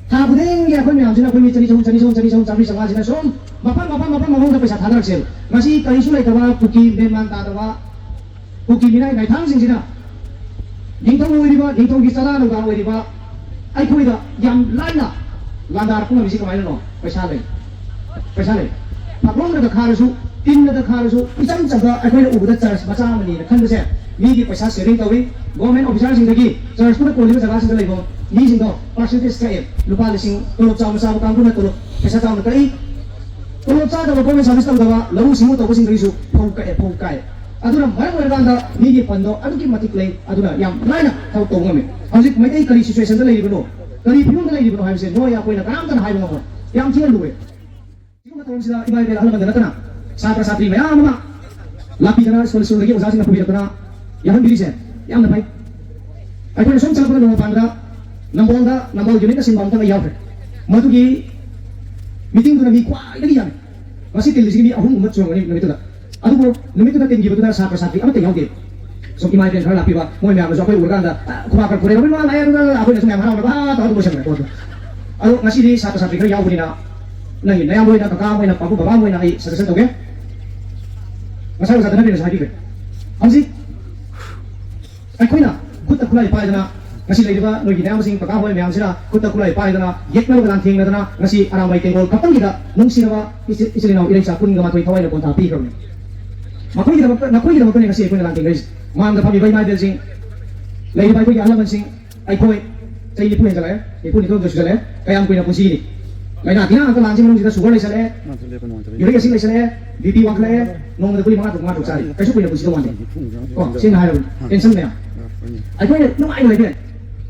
ꯊꯥ ꯈꯨꯗꯤꯡꯒꯤ ꯑꯩꯈꯣꯏ ꯃꯌꯥꯝꯁꯤꯅ ꯑꯩꯈꯣꯏ ꯃꯤ ꯆꯅꯤ ꯆꯍꯨꯝ, ꯆꯅꯤ ꯆꯍꯨꯝ, ꯆꯅꯤ ꯆꯍꯨꯝ, ꯆꯥꯝꯃꯔꯤ ꯆꯥꯝꯃꯉꯥꯁꯤꯅ ꯁꯨꯝ ꯃꯐꯝ, ꯃꯐꯝ, ꯃꯐꯝ, ꯃꯐꯝꯗ ꯄꯩꯁꯥ ꯊꯥꯗꯔꯛꯁꯦꯕ꯫ ꯉꯁꯤ ꯀꯔꯤꯁꯨ ꯂꯩꯇꯕ ꯀꯨꯀꯤ ꯃꯦꯟꯃꯥꯟ ꯇꯥꯗꯕ ꯀꯨꯀꯤ ꯃꯤꯅꯥꯏ ꯃꯥꯏꯊꯥꯡꯁꯤꯡꯁꯤꯅ ꯅꯤꯡꯊꯧ ꯑꯣꯏꯔꯤꯕ, ꯅꯤꯡꯊꯧꯒꯤ ꯆꯔꯥ ꯅꯧꯗꯥ ꯑꯣꯏꯔꯤꯕ ꯑꯩꯈꯣꯏꯗ ꯌꯥꯝ ꯂꯥꯏꯅ ꯂꯥꯟꯗꯥꯔꯛꯄ ꯉꯝꯃꯤꯁꯤ ꯀꯃꯥꯏꯅꯅꯣ? ꯄꯩꯁꯥ ꯂꯩ, ꯄꯩꯁꯥ ꯂꯩ꯫ ꯐꯛꯂꯣꯡꯗ ꯈꯥꯔꯁꯨ, ꯇꯤꯟꯅꯗ ꯈꯥꯔꯁꯨ, ꯏꯆꯝ ꯆꯝꯕ ꯑꯩꯈꯣꯏꯅ ꯎꯕꯗ ꯆꯔꯆ ꯃꯆꯥ ꯑꯃꯅꯤꯅ ꯈꯟꯕꯁꯦ ꯃꯤꯒꯤ ꯄꯩꯁꯥ sharing ꯇꯧꯏ꯫ Government officerꯁꯤꯡꯗꯒꯤ ꯆꯔꯆꯇꯨꯗ ꯀꯣꯜꯂꯤꯕ ꯖꯒꯥꯁꯤꯡꯗ ꯂꯩꯕ ꯃꯤꯁꯤꯡꯗꯣ percentage ꯀꯛꯑꯦ꯫ ꯂꯨꯄꯥ ꯂꯤꯁꯤꯡ, ꯇꯣꯂꯣꯞ ꯆꯥꯎꯅ ꯆꯥꯕ ꯀꯥꯡꯕꯨꯅ ꯇꯣꯂꯣꯞ ꯄꯩꯁꯥ ꯆꯥꯎꯅ ꯀꯛꯏ꯫ ꯇꯣꯂꯣꯞ ꯆꯥꯗꯕ, government service ꯇꯧꯗꯕ, ꯂꯧꯎ ꯁꯤꯡꯎ ꯇꯧꯕꯁꯤꯡꯗꯒꯤꯁꯨ ꯐꯧ ꯀꯛꯑꯦ, ꯐꯧ ꯀꯥꯏ꯫ ꯑꯗꯨꯅ ꯃꯔꯝ ꯑꯣꯏꯔꯀꯥꯟꯗ ꯃꯤꯒꯤ fundꯗꯣ ꯑꯗꯨꯛꯀꯤ ꯃꯇꯤꯛ ꯂꯩ꯫ ꯑꯗꯨꯅ ꯌꯥꯝ ꯂꯥꯏꯅ ꯊꯕꯛ ꯇꯧꯕ ꯉꯝꯃꯤ꯫ ꯍꯧꯖꯤꯛ ꯃꯩꯇꯩ ꯀꯔꯤ situationꯗ ꯂꯩꯔꯤꯕꯅꯣ, ꯀꯔꯤ ꯐꯤꯕꯝꯗ ꯂꯩꯔꯤꯕꯅꯣ ꯍꯥꯏꯕꯁꯦ ꯅꯣꯏ ꯑꯩꯈꯣꯏꯅ ꯀꯅꯥꯝꯇꯅ ꯍꯥꯏꯕ ꯉꯝꯃꯣꯏ꯫ ꯌꯥꯝ ꯊꯤꯅ ꯂꯨꯏ꯫ ꯁꯤꯒꯨꯝꯕ ꯊꯧꯔꯝꯁꯤꯗ ꯏꯃꯥ ꯏꯕꯦꯜ ꯑꯍꯜ ꯂꯃꯟꯗ ꯅꯠꯇꯅ ꯁꯥꯇ꯭ꯔ ꯁꯥꯇ꯭ꯔꯤ ꯃꯌꯥꯝ ꯑꯃ ꯂꯥꯛꯄꯤꯗꯅ ꯁ꯭ꯀꯨꯜ ꯁ꯭ꯀꯨꯜꯗꯒꯤ ꯑꯣꯖꯥꯁꯤꯡꯅ ꯄꯨꯕꯤꯔꯛꯇꯅ ꯌꯥꯎꯍꯟꯕꯤꯔꯤꯁꯦ ꯌꯥꯝꯅ ꯐꯩ꯫ ꯑꯩꯈꯣꯏꯅ ꯁꯨꯝ ꯆꯠꯂꯛꯄꯗ ꯅꯣꯡꯃ ꯄꯥꯟꯕꯗ ꯅꯝꯕꯣꯜꯗ ꯅꯝꯕꯣꯜ unitꯅ ꯁꯤꯟꯕ ꯑꯃꯈꯛ ꯌꯥꯎꯈ꯭ꯔꯦ꯫ ꯃꯗꯨꯒꯤ meetingꯗꯨꯅ ꯃꯤ ꯈ꯭ꯋꯥꯏꯗꯒꯤ ꯌꯥꯝꯃꯤ꯫ ꯉꯁꯤ ꯇꯤꯜꯂꯤꯁꯤꯒꯤ ꯃꯤ ꯑꯍꯨꯝꯒꯨꯝꯕ ꯁꯨꯔꯝꯒꯅꯤ ꯅꯨꯃꯤꯠꯇꯨꯗ꯫ ꯑꯗꯨꯕꯨ ꯅꯨꯃꯤꯠꯇꯨꯗ ꯇꯤꯟꯈꯤꯕꯗꯨꯗ ꯁꯥꯇ꯭ꯔ ꯁꯥꯇ꯭ꯔꯤ ꯑꯃꯠꯇ ꯌꯥꯎꯗꯦ꯫ ꯁꯨꯝ ꯏꯃꯥ ꯏꯕꯦꯟ ꯈꯔ ꯂꯥꯛꯄꯤꯕ, ꯃꯣꯏ ꯃꯌꯥꯝꯅꯁꯨ ꯑꯩꯈꯣꯏ ꯎꯔꯀꯥꯟꯗ, "ꯑ, ꯈꯨꯕꯥꯛꯀ ꯈꯨꯔꯦ, ꯔꯣꯕꯤꯟ ꯃꯥ ꯂꯥꯛꯑꯦ," ꯑꯗꯨꯅ ꯑꯩꯈꯣꯏꯅꯁꯨ ꯃꯌꯥꯝ ꯍꯔꯥꯎꯅꯕ, "ꯑꯥ," ꯇꯧꯔꯒ ꯑꯗꯨꯝ ꯂꯣꯏꯁꯟꯈ꯭ꯔꯦ ꯄꯣꯠꯇꯣ꯫ ꯑꯗꯣ ꯉꯁꯤꯗꯤ ꯁꯥꯇ꯭ꯔ ꯁꯥꯇ꯭ꯔꯤ ꯈꯔ ꯌꯥꯎꯕꯅꯤꯅ, ꯅꯪꯒꯤ ꯅꯌꯥꯝꯕ ꯑꯣꯏꯅ, ꯀꯀꯥ ꯑꯃ ꯑꯣꯏꯅ, ꯄꯥꯕꯨꯡ ꯕꯕꯥ ꯑꯃ ꯑꯣꯏꯅ ꯑꯩ suggestion ꯇꯧꯒꯦ꯫ ꯉꯁꯥꯏ ꯑꯣꯖꯥ ꯙꯅꯕꯤꯔꯅꯁꯨ ꯍꯥꯏꯕꯤꯈ꯭ꯔꯦ꯫ ꯍꯧꯖꯤꯛ ꯑꯩꯈꯣꯏꯅ ꯈꯨꯠꯇ ꯈꯨꯠꯂꯥꯏ ꯄꯥꯏꯗꯅ ꯉꯁꯤ ꯂꯩꯔꯤꯕ ꯅꯣꯏꯒꯤ ꯑꯌꯥꯝꯕꯁꯤꯡ, ꯀꯀꯥ ꯍꯣꯏ ꯃꯌꯥꯝꯁꯤꯅ ꯈꯨꯠꯇ ꯈꯨꯠꯂꯥꯏ ꯄꯥꯏꯗꯅ, ꯌꯦꯛꯅꯕꯒ ꯂꯥꯟꯊꯦꯡꯅꯗꯅ, ꯉꯁꯤ ꯑꯔꯥꯝꯕꯥꯏ ꯇꯦꯡꯒꯣꯜ ꯈꯛꯇꯪꯒꯤꯗ ꯅꯨꯡꯁꯤꯔꯕ ꯏꯆꯤꯜ ꯏꯆꯤꯜ ꯏꯅꯥꯎ ꯏꯔꯩꯆꯥ ꯀꯨꯟꯒ ꯃꯥꯊꯣꯏ ꯊꯋꯥꯏꯅ ꯄꯣꯟꯊꯥ ꯄꯤꯈ꯭ꯔꯕꯅꯤ꯫ ꯃꯈꯣꯏꯒꯤꯗꯃꯛꯇ, ꯅꯈꯣꯏꯒꯤꯗꯃꯛꯇꯅꯤ ꯉꯁꯤ ꯑꯩꯈꯣꯏꯅ ꯂꯥꯟꯊꯦꯡꯅꯔꯤꯁꯤ꯫ ꯃꯥꯡꯗ ꯐꯝꯃꯤꯕ ꯏꯃꯥ ꯏꯕꯦꯜꯁꯤꯡ, ꯂꯩꯔꯤꯕ ꯑꯩꯈꯣꯏꯒꯤ ꯑꯍꯜ ꯂꯃꯟꯁꯤꯡ, ꯑꯩꯈꯣꯏ ꯆꯍꯤ ꯅꯤꯐꯨ ꯍꯦꯟꯖꯜꯂꯛꯑꯦ, ꯅꯤꯐꯨ ꯅꯤꯊꯣꯏ ꯁꯨꯖꯜꯂꯛꯑꯦ꯫ ꯀꯌꯥꯝ ꯀꯨꯏꯅ ꯄꯨꯟꯁꯤꯒꯅꯤ? ꯂꯥꯏꯅꯥ ꯇꯤꯟꯅꯥ ꯉꯥꯛꯇ ꯂꯥꯟꯁꯤꯡ ꯃꯅꯨꯡꯁꯤꯗ sugar ꯂꯩꯁꯜꯂꯛꯑꯦ, uric acid ꯂꯩꯁꯜꯂꯛꯑꯦ, BP ꯋꯥꯡꯈꯠꯂꯛꯑꯦ, ꯅꯣꯡꯃꯗ ꯒꯨꯂꯤ ꯃꯉꯥ ꯇꯔꯨꯛ ꯃꯉꯥ ꯇꯔꯨꯛ ꯆꯥꯔꯤ꯫ ꯀꯩꯁꯨ ꯀꯨꯏꯅ ꯄꯨꯟꯁꯤꯗꯧ ꯃꯥꯟꯗꯦ꯫ ꯀꯣ, ꯁꯦꯡꯅ ꯍꯥꯏꯔꯕꯅꯤ, tension ꯃꯌꯥꯝ꯫ ꯑꯩꯈꯣꯏꯅ ꯅꯨꯡꯉꯥꯏꯅ ꯂꯩꯕ ꯌꯥꯏ,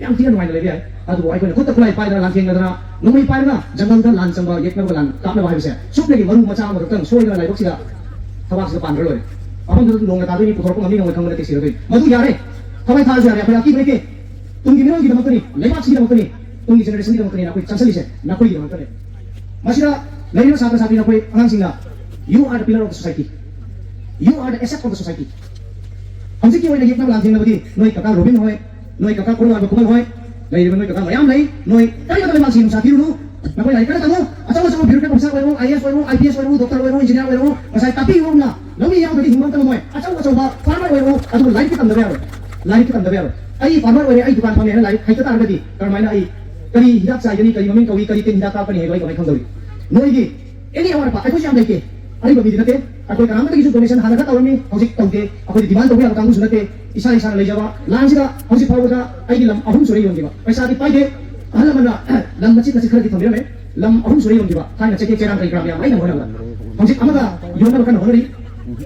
ꯌꯥꯝ ꯊꯤꯅ ꯅꯨꯡꯉꯥꯏꯅ ꯂꯩꯕ ꯌꯥꯏ꯫ ꯑꯗꯨꯕꯨ ꯑꯩꯈꯣꯏꯅ ꯈꯨꯠꯇ ꯈꯨꯠꯂꯥꯏ ꯄꯥꯏꯗꯅ, ꯂꯥꯟꯊꯦꯡꯅꯗꯅ, ꯅꯣꯡꯃꯩ ꯄꯥꯏꯔꯒ ꯖꯪꯒꯜꯗ ꯂꯥꯟ ꯆꯪꯕ, ꯌꯦꯛꯅꯕ ꯂꯥꯟ ꯀꯥꯞꯅꯕ ꯍꯥꯏꯕꯁꯦ ꯁꯨꯞꯅꯒꯤ ꯃꯔꯨ ꯃꯆꯥ ꯑꯃꯈꯛꯇꯪ ꯁꯣꯏꯗꯅ ꯂꯥꯏꯕꯛꯁꯤꯗ, ꯊꯕꯥꯛꯁꯤꯗ ꯄꯥꯟꯈ꯭ꯔ ꯂꯣꯏꯔꯦ꯫ ꯃꯐꯝꯗꯨꯗ ꯅꯣꯡꯒ ꯇꯥꯗꯣꯏꯅꯤ, ꯄꯨꯊꯣꯔꯛꯄ ꯉꯝꯅꯤ ꯉꯝꯃꯣꯏ ꯈꯪꯕ ꯅꯠꯇꯦ, ꯁꯤꯔꯗꯣꯏꯅꯤ꯫ ꯃꯗꯨ ꯌꯥꯔꯦ, ꯊꯋꯥꯏ ꯊꯥꯔꯁꯨ ꯌꯥꯔꯦ, ꯑꯩꯈꯣꯏ ꯑꯀꯤꯕ ꯂꯩꯇꯦ꯫ ꯇꯨꯡꯒꯤ ꯃꯤꯔꯣꯜꯒꯤꯗꯃꯛꯇꯅꯤ, ꯂꯩꯕꯥꯛꯁꯤꯒꯤꯗꯃꯛꯇꯅꯤ, ꯇꯨꯡꯒꯤ generationꯒꯤꯗꯃꯛꯇꯅꯤ ꯑꯩꯈꯣꯏ ꯆꯪꯁꯤꯜꯂꯤꯁꯦ, ꯅꯈꯣꯏꯒꯤꯗꯃꯛꯇꯅꯦ꯫ ꯃꯁꯤꯗ ꯂꯩꯔꯤꯕ ꯁꯥꯇ꯭ꯔ ꯁꯥꯇ꯭ꯔꯤ ꯅꯈꯣꯏ ꯑꯉꯥꯡꯁꯤꯡꯅ, you are the pillar of the society, you are the asset of the society꯫ ꯍꯧꯖꯤꯛꯀꯤ ꯑꯣꯏꯅ ꯌꯦꯛꯅꯕ ꯂꯥꯟꯊꯦꯡꯅꯕꯗꯤ ꯅꯣꯏ ꯀꯀꯥ ꯔꯣꯕꯤꯟ ꯍꯣꯏ, ꯅꯣꯏ ꯀꯀꯥ ꯀꯣꯔꯧꯉꯥꯟꯕ ꯈꯨꯃꯟ ꯍꯣꯏ, ꯂꯩꯔꯤꯕ ꯅꯣꯏ ꯀꯀꯥ ꯃꯌꯥꯝ ꯂꯩ꯫ ꯅꯣꯏ ꯀꯔꯤꯒꯨꯝꯕ ꯂꯩꯕꯥꯛꯁꯤ ꯅꯨꯡꯁꯥ ꯊꯤꯔꯨꯅꯨ꯫ ꯅꯈꯣꯏ ꯂꯥꯏꯔꯤꯛ ꯀꯟꯅ ꯇꯝꯃꯨ꯫ ꯑꯆꯧ ꯑꯆꯧꯕ bureaucrat officer ꯑꯣꯏꯔꯣ, IAS ꯑꯣꯏꯔꯣ, IPS ꯑꯣꯏꯔꯣ, doctor ꯑꯣꯏꯔꯣ, engineer ꯑꯣꯏꯔꯣ꯫ ꯉꯁꯥꯏ ꯇꯥꯛꯄꯤꯌꯨꯅ ꯂꯧꯃꯤ ꯌꯥꯎꯗ꯭ꯔꯗꯤ ꯍꯤꯡꯕ ꯑꯝꯇ ꯉꯝꯃꯣꯏ꯫ ꯑꯆꯧ ꯑꯆꯧꯕ farmer ꯑꯣꯏꯔꯣ, ꯑꯗꯨꯕꯨ ꯂꯥꯏꯔꯤꯛꯇꯤ ꯇꯝꯗꯕ ꯌꯥꯔꯣꯏ꯫ ꯂꯥꯏꯔꯤꯛꯇꯤ ꯇꯝꯗꯕ ꯌꯥꯔꯣꯏ꯫ ꯑꯩ farmer ꯑꯣꯏꯔꯦ, ꯑꯩ ꯗꯨꯀꯥꯟ ꯐꯝꯃꯦ ꯍꯥꯏꯅ ꯂꯥꯏꯔꯤꯛ ꯍꯩꯇ ꯇꯥꯔꯒꯗꯤ ꯀꯔꯝꯍꯥꯏꯅ ꯑꯩ ꯀꯔꯤ ꯍꯤꯗꯥꯛ ꯆꯥꯏꯒꯅꯤ, ꯀꯔꯤ ꯃꯃꯤꯡ ꯀꯧꯏ, ꯀꯔꯤ ꯇꯤꯟ ꯍꯤꯗꯥꯛ ꯀꯥꯞꯀꯅꯤ ꯍꯥꯏꯕ ꯑꯩ ꯀꯃꯥꯏꯅ ꯈꯪꯗꯧꯔꯤ? ꯅꯣꯏꯒꯤ any ꯑꯋꯥꯠ ꯑꯄꯥ, ꯑꯩꯈꯣꯏꯁꯨ ꯌꯥꯝ ꯂꯩꯇꯦ, ꯑꯔꯤꯕ ꯃꯤꯗꯤ ꯅꯠꯇꯦ꯫ ꯑꯩꯈꯣꯏ ꯀꯅꯥꯝꯇꯒꯤꯁꯨ donation ꯍꯥꯟꯅ ꯈꯔ ꯇꯧꯔꯝꯃꯤ, ꯍꯧꯖꯤꯛ ꯇꯧꯗꯦ꯫ ꯑꯩꯈꯣꯏꯗꯤ demand ꯇꯧꯕ ꯌꯥꯕ ꯀꯥꯡꯕꯨꯁꯨ ꯅꯠꯇꯦ꯫ ꯏꯁꯥ ꯏꯁꯥꯅ ꯂꯩꯖꯕ ꯂꯥꯟꯁꯤꯗ ꯍꯧꯖꯤꯛ ꯐꯥꯎꯕꯗ ꯑꯩꯒꯤ ꯂꯝ ꯑꯍꯨꯝ ꯁꯨꯔꯦ ꯌꯣꯟꯈꯤꯕ꯫ ꯄꯩꯁꯥꯗꯤ ꯄꯥꯏꯗꯦ꯫ ꯑꯍꯜ ꯂꯃꯟꯅ ꯂꯝ ꯃꯆꯤꯠ ꯃꯆꯤꯠ ꯈꯔꯗꯤ ꯊꯝꯕꯤꯔꯝꯃꯦ꯫ ꯂꯝ ꯑꯍꯨꯝ ꯁꯨꯔꯦ ꯌꯣꯟꯈꯤꯕ꯫ ꯊꯥꯏꯅ ꯆꯩꯇꯦꯛ ꯆꯩꯔꯥꯡ ꯀꯔꯤ ꯀꯔꯥ ꯃꯌꯥꯝ ꯑꯩꯅ ꯍꯣꯠꯅꯕꯗ꯫ ꯍꯧꯖꯤꯛ ꯑꯃꯒ ꯌꯣꯟꯅꯕ ꯀꯟꯅ ꯍꯣꯠꯅꯔꯤ꯫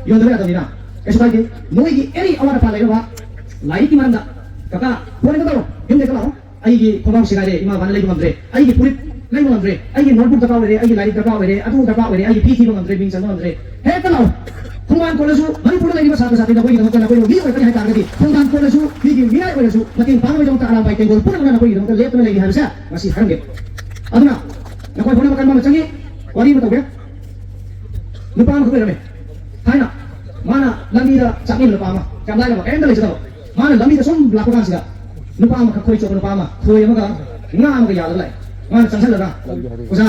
ꯌꯣꯟꯗꯕ ꯌꯥꯗꯕꯅꯤꯅ ꯀꯩꯁꯨ ꯀꯥꯏꯗꯦ꯫ ꯅꯣꯏꯒꯤ any ꯑꯋꯥꯠ ꯑꯄꯥ ꯂꯩꯔꯕ, ꯂꯥꯏꯔꯤꯛꯀꯤ ꯃꯔꯝꯗ, ꯀꯀꯥ, ꯐꯣꯟ ꯍꯦꯛꯇ ꯇꯧꯔꯣ꯫ ꯌꯨꯝꯗ ꯍꯦꯛꯇ ꯂꯥꯛꯑꯣ꯫ ꯑꯩꯒꯤ ꯈꯣꯡꯒ꯭ꯔꯥꯎ ꯁꯦꯒꯥꯏꯔꯦ, ꯏꯃꯥ ꯕꯕꯥꯅ ꯂꯩꯕ ꯉꯝꯗ꯭ꯔꯦ꯫ ꯑꯩꯒꯤ ꯐꯨꯔꯤꯠ ꯂꯩꯕ ꯉꯝꯗ꯭ꯔꯦ꯫ ꯑꯩꯒꯤ notebook ꯗꯔꯀꯥꯔ ꯑꯣꯏꯔꯦ, ꯑꯩꯒꯤ ꯂꯥꯏꯔꯤꯛ ꯗꯔꯀꯥꯔ ꯑꯣꯏꯔꯦ, ꯑꯗꯨ ꯗꯔꯀꯥꯔ ꯑꯣꯏꯔꯦ, ꯑꯩꯒꯤ ꯐꯤ ꯊꯤꯕ ꯉꯝꯗ꯭ꯔꯦ꯫ ꯍꯦꯛꯇ ꯂꯥꯛꯑꯣ꯫ ꯈꯣꯡꯕꯥꯟ ꯀꯣꯠꯂꯁꯨ, ꯃꯅꯤꯄꯨꯔꯗ ꯂꯩꯔꯤꯕ ꯁꯥꯇ꯭ꯔ ꯁꯥꯇ꯭ꯔꯤ ꯅꯈꯣꯏꯒꯤꯗꯃꯛꯇ ꯅꯈꯣꯏꯅ ꯃꯤ ꯑꯣꯏꯔꯛꯀꯅꯤ ꯍꯥꯏ ꯇꯥꯔꯒꯗꯤ, ꯈꯣꯡꯕꯥꯟ ꯀꯣꯠꯂꯁꯨ ꯃꯤꯒꯤ ꯃꯤꯅꯥꯏ ꯑꯣꯏꯔꯁꯨ ꯃꯇꯦꯡ ꯄꯥꯡꯅꯕꯒꯤꯗꯃꯛꯇ ꯑꯔꯥꯝꯕꯥꯏ ꯇꯦꯡꯒꯣꯜ ꯄꯨꯝꯅꯃꯛꯅ ꯅꯈꯣꯏꯒꯤꯗꯃꯛꯇ ꯂꯦꯞꯇꯨꯅ ꯂꯩꯔꯤ ꯍꯥꯏꯕꯁꯦ ꯉꯁꯤ ꯍꯥꯏꯔꯝꯒꯦ꯫ ꯑꯗꯨꯅ ꯅꯈꯣꯏ ꯍꯣꯠꯅꯕ ꯀꯟꯕ ꯑꯃ ꯆꯪꯉꯤ꯫ ꯋꯥꯔꯤ ꯑꯃ ꯇꯧꯒꯦ꯫ ꯅꯨꯄꯥ ꯑꯃꯈꯛ ꯂꯩꯔꯝꯃꯦ꯫ ꯊꯥꯏꯅ ꯃꯥꯅ ꯂꯝꯕꯤꯗ ꯆꯥꯛꯅꯤꯡꯕ ꯅꯨꯄꯥ ꯑꯃ, ꯌꯥꯝ ꯂꯥꯏꯔꯕ, ꯀꯔꯤꯝꯇ ꯂꯩꯖꯗꯕ, ꯃꯥꯅ ꯂꯝꯕꯤꯗ ꯁꯨꯝ ꯂꯥꯛꯄ ꯀꯥꯟꯁꯤꯗ ꯅꯨꯄꯥ ꯑꯃꯈꯛ ꯈꯣꯏ ꯆꯣꯞꯄ ꯅꯨꯄꯥ ꯑꯃ, ꯈꯣꯏ ꯑꯃꯒ ꯉꯥ ꯑꯃꯒ ꯌꯥꯜꯂꯒ ꯂꯥꯛꯑꯦ꯫ ꯃꯥꯅ ꯆꯪꯁꯤꯜꯂꯒ, "ꯑꯣꯖꯥ,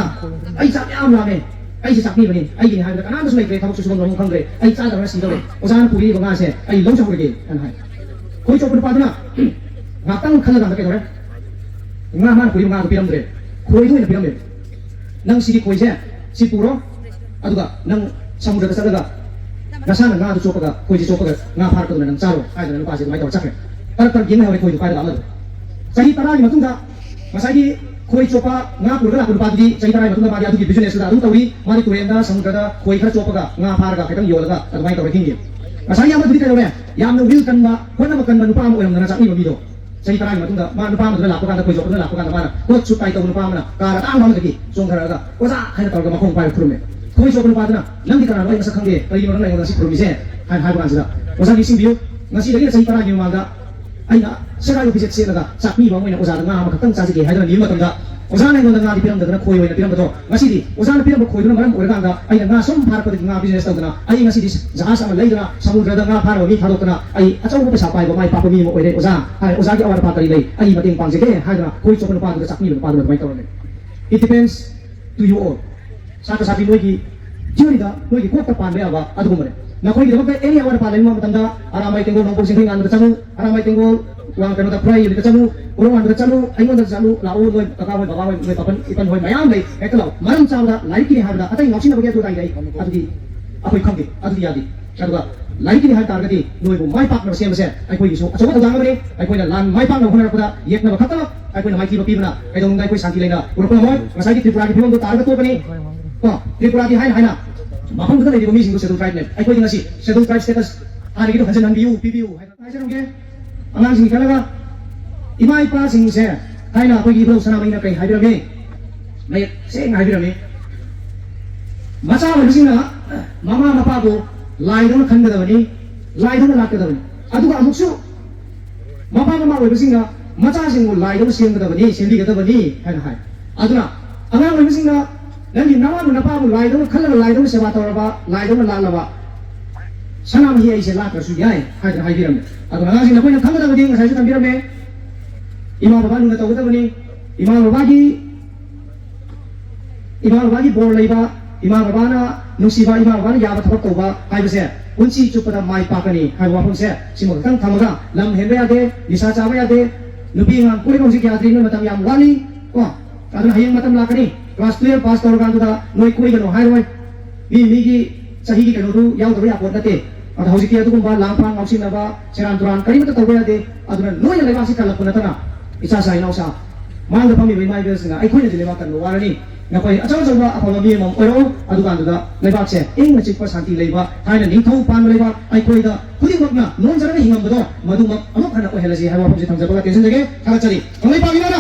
ꯑꯩ ꯆꯥꯛ ꯌꯥꯝ ꯂꯥꯝꯃꯦ, ꯑꯩꯁꯦ ꯆꯥꯛꯄꯤꯕꯅꯤ, ꯑꯩꯒꯤꯅꯤ ꯍꯥꯏꯕꯗ ꯀꯅꯥꯝꯇꯁꯨ ꯂꯩꯇ꯭ꯔꯦ, ꯊꯕꯛꯁꯨ ꯁꯨꯐꯝ ꯅꯣꯝꯐꯝ ꯈꯪꯗ꯭ꯔꯦ, ꯑꯩ ꯆꯥꯗꯕꯅ ꯁꯤꯗꯧꯔꯦ, ꯑꯣꯖꯥꯅ ꯄꯨꯕꯤꯔꯤꯕ ꯉꯥꯁꯦ ꯑꯩ ꯂꯧꯖꯍꯧꯔꯒꯦ" ꯍꯥꯏꯅ ꯍꯥꯏ꯫ ꯈꯣꯏ ꯆꯣꯞꯄ ꯅꯨꯄꯥꯗꯨꯅ ꯉꯥꯛꯇꯪ ꯈꯜꯂꯀꯥꯟꯗ ꯀꯩꯗꯧꯔꯦ? ꯉꯥ, ꯃꯥꯅ ꯄꯨꯔꯤꯕ ꯉꯥꯗꯣ ꯄꯤꯔꯝꯗ꯭ꯔꯦ, ꯈꯣꯏꯗꯣ ꯑꯣꯏꯅ ꯄꯤꯔꯝꯃꯦ꯫ "ꯅꯪ ꯁꯤꯒꯤ ꯈꯣꯏꯁꯦ ꯁꯤ ꯄꯨꯔꯣ, ꯑꯗꯨꯒ ꯅꯪ ꯁꯃꯨꯗ꯭ꯔꯗ ꯆꯠꯂꯒ ꯅꯁꯥꯅ ꯉꯥꯗꯨ ꯆꯣꯞꯄꯒ, ꯈꯣꯏꯁꯦ ꯆꯣꯞꯄꯒ ꯉꯥ ꯐꯥꯔꯛꯄꯗꯨꯅ ꯅꯪ ꯆꯥꯔꯣ" ꯍꯥꯏꯗꯅ ꯅꯨꯄꯥꯁꯦ ꯑꯗꯨꯃꯥꯏꯅ ꯇꯧꯔ ꯆꯠꯈ꯭ꯔꯦ꯫ ꯇꯔꯛ ꯇꯔꯛ ꯌꯦꯡ ꯂꯩꯍꯧꯔꯦ ꯈꯣꯏꯗꯨ ꯄꯥꯏꯔꯒ ꯑꯃꯗꯣ꯫ ꯆꯍꯤ ꯇꯔꯥꯒꯤ ꯃꯇꯨꯡꯗ ꯉꯁꯥꯏꯒꯤ ꯈꯣꯏ ꯆꯣꯞꯄ, ꯉꯥ ꯄꯨꯔꯒ ꯂꯥꯛꯄ ꯅꯨꯄꯥꯗꯨꯗꯤ ꯆꯍꯤ ꯇꯔꯥꯒꯤ ꯃꯇꯨꯡꯗ ꯃꯥꯗꯤ ꯑꯗꯨꯒꯤ business ꯇꯨꯗ ꯑꯗꯨꯝ ꯇꯧꯔꯤ꯫ ꯃꯥꯗꯤ ꯇꯨꯔꯦꯟꯗ, ꯁꯃꯨꯗ꯭ꯔꯗ ꯈꯣꯏ ꯈꯔ ꯆꯣꯞꯄꯒ ꯉꯥ ꯐꯥꯔꯒ ꯈꯤꯇꯪ ꯌꯣꯜꯂꯒ ꯑꯗꯨꯃꯥꯏꯅ ꯇꯧꯔ ꯍꯤꯡꯉꯤ꯫ ꯉꯁꯥꯏꯒꯤ ꯑꯃꯗꯨꯗꯤ ꯀꯩꯗꯧꯔꯦ? ꯌꯥꯝꯅ will ꯀꯟꯕ, ꯍꯣꯠꯅꯕ ꯀꯟꯕ ꯅꯨꯄꯥ ꯑꯃ ꯑꯣꯏꯔꯝꯗꯅ ꯆꯥꯛꯅꯤꯕ ꯃꯤꯗꯣ꯫ ꯆꯍꯤ ꯇꯔꯥꯒꯤ ꯃꯇꯨꯡꯗ ꯃꯥ ꯅꯨꯄꯥ ꯑꯃꯗꯨꯅ ꯂꯥꯛꯄ ꯀꯥꯟꯗ, ꯈꯣꯏ ꯆꯣꯞꯄꯗꯨꯅ ꯂꯥꯛꯄ ꯀꯥꯟꯗ, ꯃꯥꯅ coat suit tie ꯇꯧꯕ ꯅꯨꯄꯥ ꯑꯃꯅ car ꯑꯇꯥꯡꯕ ꯑꯃꯗꯒꯤ ꯆꯣꯡꯊꯔꯛꯑꯒ, "ꯑꯣꯖꯥ" ꯍꯥꯏꯅ ꯇꯧꯔꯒ ꯃꯈꯣꯡ ꯄꯥꯏꯔ ꯈꯨꯔꯨꯝꯃꯦ꯫ ꯈꯣꯏ ꯆꯣꯞꯄ ꯅꯨꯄꯥꯗꯨꯅ, "ꯅꯪꯗꯤ ꯀꯅꯥꯅꯣ? ꯑꯩ ꯃꯁꯛ ꯈꯪꯗꯦ꯫ ꯀꯔꯤꯒꯤꯅꯣ ꯅꯪꯅ ꯑꯩꯉꯣꯟꯗ ꯑꯁꯤ ꯈꯨꯔꯨꯝꯃꯤꯁꯦ?" ꯍꯥꯏꯅ ꯍꯥꯏꯕ ꯀꯥꯟꯁꯤꯗ, "ꯑꯣꯖꯥ, ꯅꯤꯡꯁꯤꯡꯕꯤꯌꯨ, ꯉꯁꯤꯗꯒꯤꯅ ꯆꯍꯤ ꯇꯔꯥꯒꯤ ꯃꯃꯥꯡꯗ ꯑꯩꯅ ꯁꯦꯒꯥꯏꯕ ꯐꯤꯖꯦꯠ ꯁꯦꯠꯂꯒ ꯆꯥꯛꯄꯤꯕ ꯑꯃ ꯑꯣꯏꯅ ꯑꯣꯖꯥꯗ ꯉꯥ ꯑꯃꯈꯛꯇꯪ ꯆꯥꯖꯒꯦ ꯍꯥꯏꯗꯨꯅ ꯅꯤꯕ ꯃꯇꯝꯗ, ꯑꯣꯖꯥꯅ ꯑꯩꯉꯣꯟꯗ ꯉꯥꯗꯤ ꯄꯤꯔꯝꯗꯗꯅ ꯈꯣꯏ ꯑꯣꯏꯅ ꯄꯤꯔꯝꯕꯗꯣ, ꯉꯁꯤꯗꯤ ꯑꯣꯖꯥꯅ ꯄꯤꯔꯝꯕ ꯈꯣꯏꯗꯨꯅ ꯃꯔꯝ ꯑꯣꯏꯔꯀꯥꯟꯗ ꯑꯩꯅ ꯉꯥ ꯁꯨꯝ ꯐꯥꯔꯛꯄꯗꯒꯤ ꯉꯥ business ꯇꯧꯗꯅ ꯑꯩ ꯉꯁꯤꯗꯤ ꯖꯍꯥꯖ ꯑꯃ ꯂꯩꯗꯨꯅ ꯁꯃꯨꯗ꯭ꯔꯗ ꯉꯥ ꯐꯥꯔꯕ ꯃꯤ ꯊꯥꯗꯣꯛꯇꯅ ꯑꯩ ꯑꯆꯧꯕ ꯄꯩꯁꯥ ꯄꯥꯏꯕ, ꯃꯥꯏ ꯄꯥꯛꯄ ꯃꯤ ꯑꯃ ꯑꯣꯏꯔꯦ ꯑꯣꯖꯥ" ꯍꯥꯏ꯫ "ꯑꯣꯖꯥꯒꯤ ꯑꯋꯥꯠ ꯑꯄꯥ ꯀꯔꯤ ꯂꯩ? ꯑꯩ ꯃꯇꯦꯡ ꯄꯥꯡꯖꯒꯦ" ꯍꯥꯏꯗꯨꯅ ꯈꯣꯏ ꯆꯣꯞꯄ ꯅꯨꯄꯥꯗꯨꯗ ꯆꯥꯛꯄꯤꯕ ꯅꯨꯄꯥꯗꯨꯅ ꯑꯗꯨꯃꯥꯏꯅ ꯇꯧꯔꯝꯃꯦ꯫ It depends to you all. ꯁꯥꯇ꯭ꯔ ꯁꯥꯇ꯭ꯔꯤ ꯅꯣꯏꯒꯤ theory ꯗ, ꯅꯣꯏꯒꯤ ꯀꯣꯛꯇ ꯄꯥꯟꯕ ꯌꯥꯕ ꯑꯗꯨꯒꯨꯝꯕꯅꯦ꯫ ꯅꯈꯣꯏꯒꯤꯗꯃꯛꯇ ꯑꯦꯅꯤ ꯑꯋꯥꯠ ꯑꯄꯥ ꯂꯩꯕ ꯃꯇꯝꯗ, ꯑꯔꯥꯝꯕꯥꯏ ꯇꯦꯡꯒꯣꯜ, ꯅꯣꯡꯄꯣꯛ ꯆꯤꯡꯈꯩ ꯉꯥꯟꯕꯗ ꯆꯠꯂꯨ, ꯑꯔꯥꯝꯕꯥꯏ ꯇꯦꯡꯒꯣꯜ, ꯋꯥꯡ ꯀꯩꯅꯣꯗ, ꯈꯨꯔꯥꯏ ꯌꯨꯝꯗ ꯆꯠꯂꯨ, ꯎꯔꯣꯛ ꯉꯥꯟꯕꯗ ꯆꯠꯂꯨ, ꯑꯩꯉꯣꯟꯗ ꯆꯠꯂꯨ, ꯂꯥꯛꯎ, ꯅꯣꯏ ꯀꯀꯥ ꯍꯣꯏ, ꯕꯕꯥ ꯍꯣꯏ, ꯅꯣꯏ ꯄꯥꯄꯟ ꯏꯄꯟ ꯍꯣꯏ ꯃꯌꯥꯝ ꯂꯩ, ꯍꯦꯛꯇ ꯂꯥꯛꯎ꯫ ꯃꯔꯝ ꯆꯥꯕꯗ ꯂꯥꯏꯔꯤꯛꯀꯤꯅꯤ ꯍꯥꯏꯕꯗ ꯑꯇꯩ ꯉꯥꯎꯁꯤꯟꯅꯕꯒꯤ ꯑꯗꯨ ꯑꯗꯥꯒꯤ ꯑꯩ ꯑꯗꯨꯗꯤ ꯑꯩꯈꯣꯏ ꯈꯪꯗꯦ, ꯑꯗꯨꯗꯤ ꯌꯥꯗꯦ꯫ ꯑꯗꯨꯒ ꯂꯥꯏꯔꯤꯛꯀꯤꯅꯤ ꯍꯥꯏ ꯇꯥꯔꯒꯗꯤ ꯅꯣꯏꯕꯨ ꯃꯥꯏ ꯄꯥꯛꯅꯕ ꯁꯦꯝꯕꯁꯦ ꯑꯩꯈꯣꯏꯒꯤꯁꯨ ꯑꯆꯧꯕ ꯊꯧꯗꯥꯡ ꯑꯃꯅꯤ꯫ ꯑꯩꯈꯣꯏꯅ ꯂꯥꯟ ꯃꯥꯏ ꯄꯥꯛꯅꯕ ꯍꯣꯠꯅꯔꯛꯄꯗ ꯌꯦꯠꯅꯕ ꯈꯛꯇꯃꯛ ꯑꯩꯈꯣꯏꯅ ꯃꯥꯏꯊꯤꯕ ꯄꯤꯕꯅ ꯀꯩꯗꯧꯅꯨꯡꯗ ꯑꯩꯈꯣꯏ ꯁꯥꯟꯇꯤ ꯂꯩꯅ ꯄꯨꯔꯛꯄ ꯉꯝꯃꯣꯏ꯫ ꯉꯁꯥꯏꯒꯤ ꯇ꯭ꯔꯤꯄꯨꯔꯥꯒꯤ ꯐꯤꯕꯝꯗꯣ ꯇꯥꯔꯒ ꯇꯣꯛꯀꯅꯤ꯫ ꯀꯣ, ꯇ꯭ꯔꯤꯄꯨꯔꯥꯗꯤ ꯍꯥꯏꯅ ꯍꯥꯏꯅ ꯃꯐꯝꯗꯨꯗ ꯂꯩꯔꯤꯕ ꯃꯤꯁꯤꯡꯗꯣ schedule tribe ꯅꯦ꯫ ꯑꯩꯈꯣꯏꯗꯤ ꯉꯁꯤ schedule tribe status ꯍꯥꯟꯅꯒꯤꯗꯣ ꯍꯟꯖꯤꯟꯍꯟꯕꯤꯌꯨ, ꯄꯤꯕꯤꯌꯨ ꯍꯥꯏꯅ ꯍꯥꯏꯖꯔꯝꯒꯦ꯫ ꯑꯉꯥꯡꯁꯤꯡꯒꯤ ꯈꯜꯂꯒ ꯏꯃꯥ ꯏꯄꯥꯁꯤꯡꯁꯦ ꯊꯥꯏꯅ ꯑꯩꯈꯣꯏꯒꯤ ꯏꯕꯨꯙꯧ ꯁꯅꯥꯃꯍꯤꯅ ꯀꯩ ꯍꯥꯏꯕꯤꯔꯝꯃꯤ? ꯃꯌꯦꯛ ꯁꯦꯡꯅ ꯍꯥꯏꯕꯤꯔꯝꯃꯤ꯫ ꯃꯆꯥ ꯑꯣꯏꯕꯁꯤꯡꯅ ꯃꯃꯥ ꯃꯄꯥꯕꯨ ꯂꯥꯏꯗꯧꯅ ꯈꯟꯒꯗꯕꯅꯤ, ꯂꯥꯏꯗꯧꯅ ꯂꯥꯠꯀꯗꯕꯅꯤ꯫ ꯑꯗꯨꯒ ꯑꯃꯨꯛꯁꯨ ꯃꯄꯥ ꯃꯃꯥ ꯑꯣꯏꯕꯁꯤꯡꯅ ꯃꯆꯥꯁꯤꯡꯕꯨ ꯂꯥꯏꯗꯧꯅ ꯁꯦꯝꯒꯗꯕꯅꯤ, ꯁꯦꯝꯕꯤꯒꯗꯕꯅꯤ ꯍꯥꯏꯅ ꯍꯥꯏ꯫ ꯑꯗꯨꯅ ꯑꯉꯥꯡ ꯑꯣꯏꯕꯁꯤꯡꯅ ꯅꯪꯒꯤ ꯅꯃꯥꯕꯨ ꯅꯄꯥꯕꯨ ꯂꯥꯏꯗꯧꯅ ꯈꯜꯂꯒ, ꯂꯥꯏꯗꯧꯅ ꯁꯦꯕꯥ ꯇꯧꯔꯕ, ꯂꯥꯏꯗꯧꯅ ꯂꯥꯠꯂꯕ ꯁꯅꯥꯃꯍꯤ ꯑꯩꯁꯦ ꯂꯥꯠꯇ꯭ꯔꯁꯨ ꯌꯥꯏ ꯍꯥꯏꯗꯅ ꯍꯥꯏꯕꯤꯔꯝꯃꯤ꯫ ꯑꯗꯨꯅ ꯑꯉꯥꯡꯁꯤꯡ, ꯅꯈꯣꯏꯅ ꯈꯪꯒꯗꯕꯗꯤ ꯉꯁꯥꯏꯁꯨ ꯇꯝꯕꯤꯔꯝꯃꯦ, ꯏꯃꯥ ꯕꯕꯥ ꯂꯨꯅ ꯇꯧꯒꯗꯕꯅꯤ꯫ ꯏꯃꯥ ꯕꯕꯥꯒꯤ, ꯏꯃꯥ ꯕꯕꯥꯒꯤ ꯕꯣꯔ ꯂꯩꯕ, ꯏꯃꯥ ꯕꯕꯥꯅ ꯅꯨꯡꯁꯤꯕ, ꯏꯃꯥ ꯕꯕꯥꯅ ꯌꯥꯕ ꯊꯕꯛ ꯇꯧꯕ ꯍꯥꯏꯕꯁꯦ ꯄꯨꯟꯁꯤ ꯆꯨꯞꯄꯗ ꯃꯥꯏ ꯄꯥꯛꯀꯅꯤ ꯍꯥꯏꯕ ꯋꯥꯐꯝꯁꯦ ꯁꯤꯃ ꯈꯛꯇꯪ ꯊꯝꯃꯒ, ꯂꯝ ꯍꯦꯟꯕ ꯌꯥꯗꯦ, ꯅꯤꯁꯥ ꯆꯥꯕ ꯌꯥꯗꯦ, ꯅꯨꯄꯤ ꯑꯉꯥꯡ ꯀꯣꯏꯕ ꯍꯧꯖꯤꯛ ꯌꯥꯗ꯭ꯔꯤ, ꯅꯣꯏ ꯃꯇꯝ ꯌꯥꯝ ꯋꯥꯠꯂꯤ ꯀꯣ꯫ ꯑꯗꯨꯅ ꯍꯌꯦꯡ ꯃꯇꯝ ꯂꯥꯛꯀꯅꯤ, ꯀ꯭ꯂꯥꯁ ꯇꯨꯌꯦꯜꯞ ꯄꯥꯁ ꯇꯧꯔꯀꯥꯟꯗꯨꯗ ꯅꯣꯏ ꯀꯣꯏꯒꯅꯨ ꯍꯥꯏꯔꯣꯏ꯫ ꯃꯤ ꯃꯤꯒꯤ ꯆꯍꯤꯒꯤ ꯀꯩꯅꯣꯗꯨ ꯌꯥꯎꯗꯕ ꯌꯥꯄꯣꯠ ꯅꯠꯇꯦ꯫ ꯑꯗꯣ ꯍꯧꯖꯤꯛꯇꯤ ꯑꯗꯨꯒꯨꯝꯕ ꯂꯥꯡ ꯐꯥꯡ ꯉꯥꯎꯁꯤꯟꯅꯕ, ꯁꯦꯔꯥꯟ ꯇꯨꯔꯥꯟ ꯀꯔꯤꯃꯠꯇ ꯇꯧꯕ ꯌꯥꯗꯦ꯫ ꯑꯗꯨꯅ ꯅꯣꯏꯅ ꯂꯩꯕꯥꯛꯁꯤ ꯀꯜꯂꯛꯄ ꯅꯠꯇꯅ, ꯏꯆꯥꯁꯥ ꯏꯅꯥꯎꯁꯥ, ꯃꯥꯡꯗ ꯐꯝꯃꯤꯕ ꯏꯃꯥ ꯏꯕꯦꯜꯁꯤꯡꯅ ꯑꯩꯈꯣꯏꯅꯁꯨ ꯂꯩꯕꯥꯛ ꯀꯟꯕ ꯋꯥꯔꯅꯤ꯫ ꯅꯈꯣꯏ ꯑꯆꯧ ꯑꯆꯧꯕ ꯑꯐꯕ ꯃꯤ ꯑꯃꯃꯝ ꯑꯣꯏꯔꯛꯎ꯫ ꯑꯗꯨꯀꯥꯟꯗꯨꯗ ꯂꯩꯕꯥꯛꯁꯦ ꯏꯪꯅ ꯆꯤꯛꯄ, ꯁꯥꯟꯇꯤ ꯂꯩꯕ, ꯊꯥꯏꯅ ꯅꯤꯡꯊꯧ ꯄꯥꯟꯕ ꯂꯩꯕꯥꯛ, ꯑꯩꯈꯣꯏꯗ ꯈꯨꯗꯤꯡꯃꯛꯅ ꯅꯣꯟꯖꯔꯒ ꯍꯤꯡꯉꯝꯕꯗꯣ, ꯃꯗꯨꯃꯛ ꯑꯃꯨꯛ ꯍꯟꯅ ꯑꯣꯏꯍꯜꯂꯁꯤ ꯍꯥꯏꯕ ꯋꯥꯐꯝꯁꯤ ꯊꯝꯖꯕꯒ ꯇꯦꯟꯁꯤꯟꯖꯒꯦ꯫ ꯊꯥꯒꯠꯆꯔꯤ꯫ ꯀꯪꯂꯩꯄꯥꯛ ꯏꯃꯥꯅ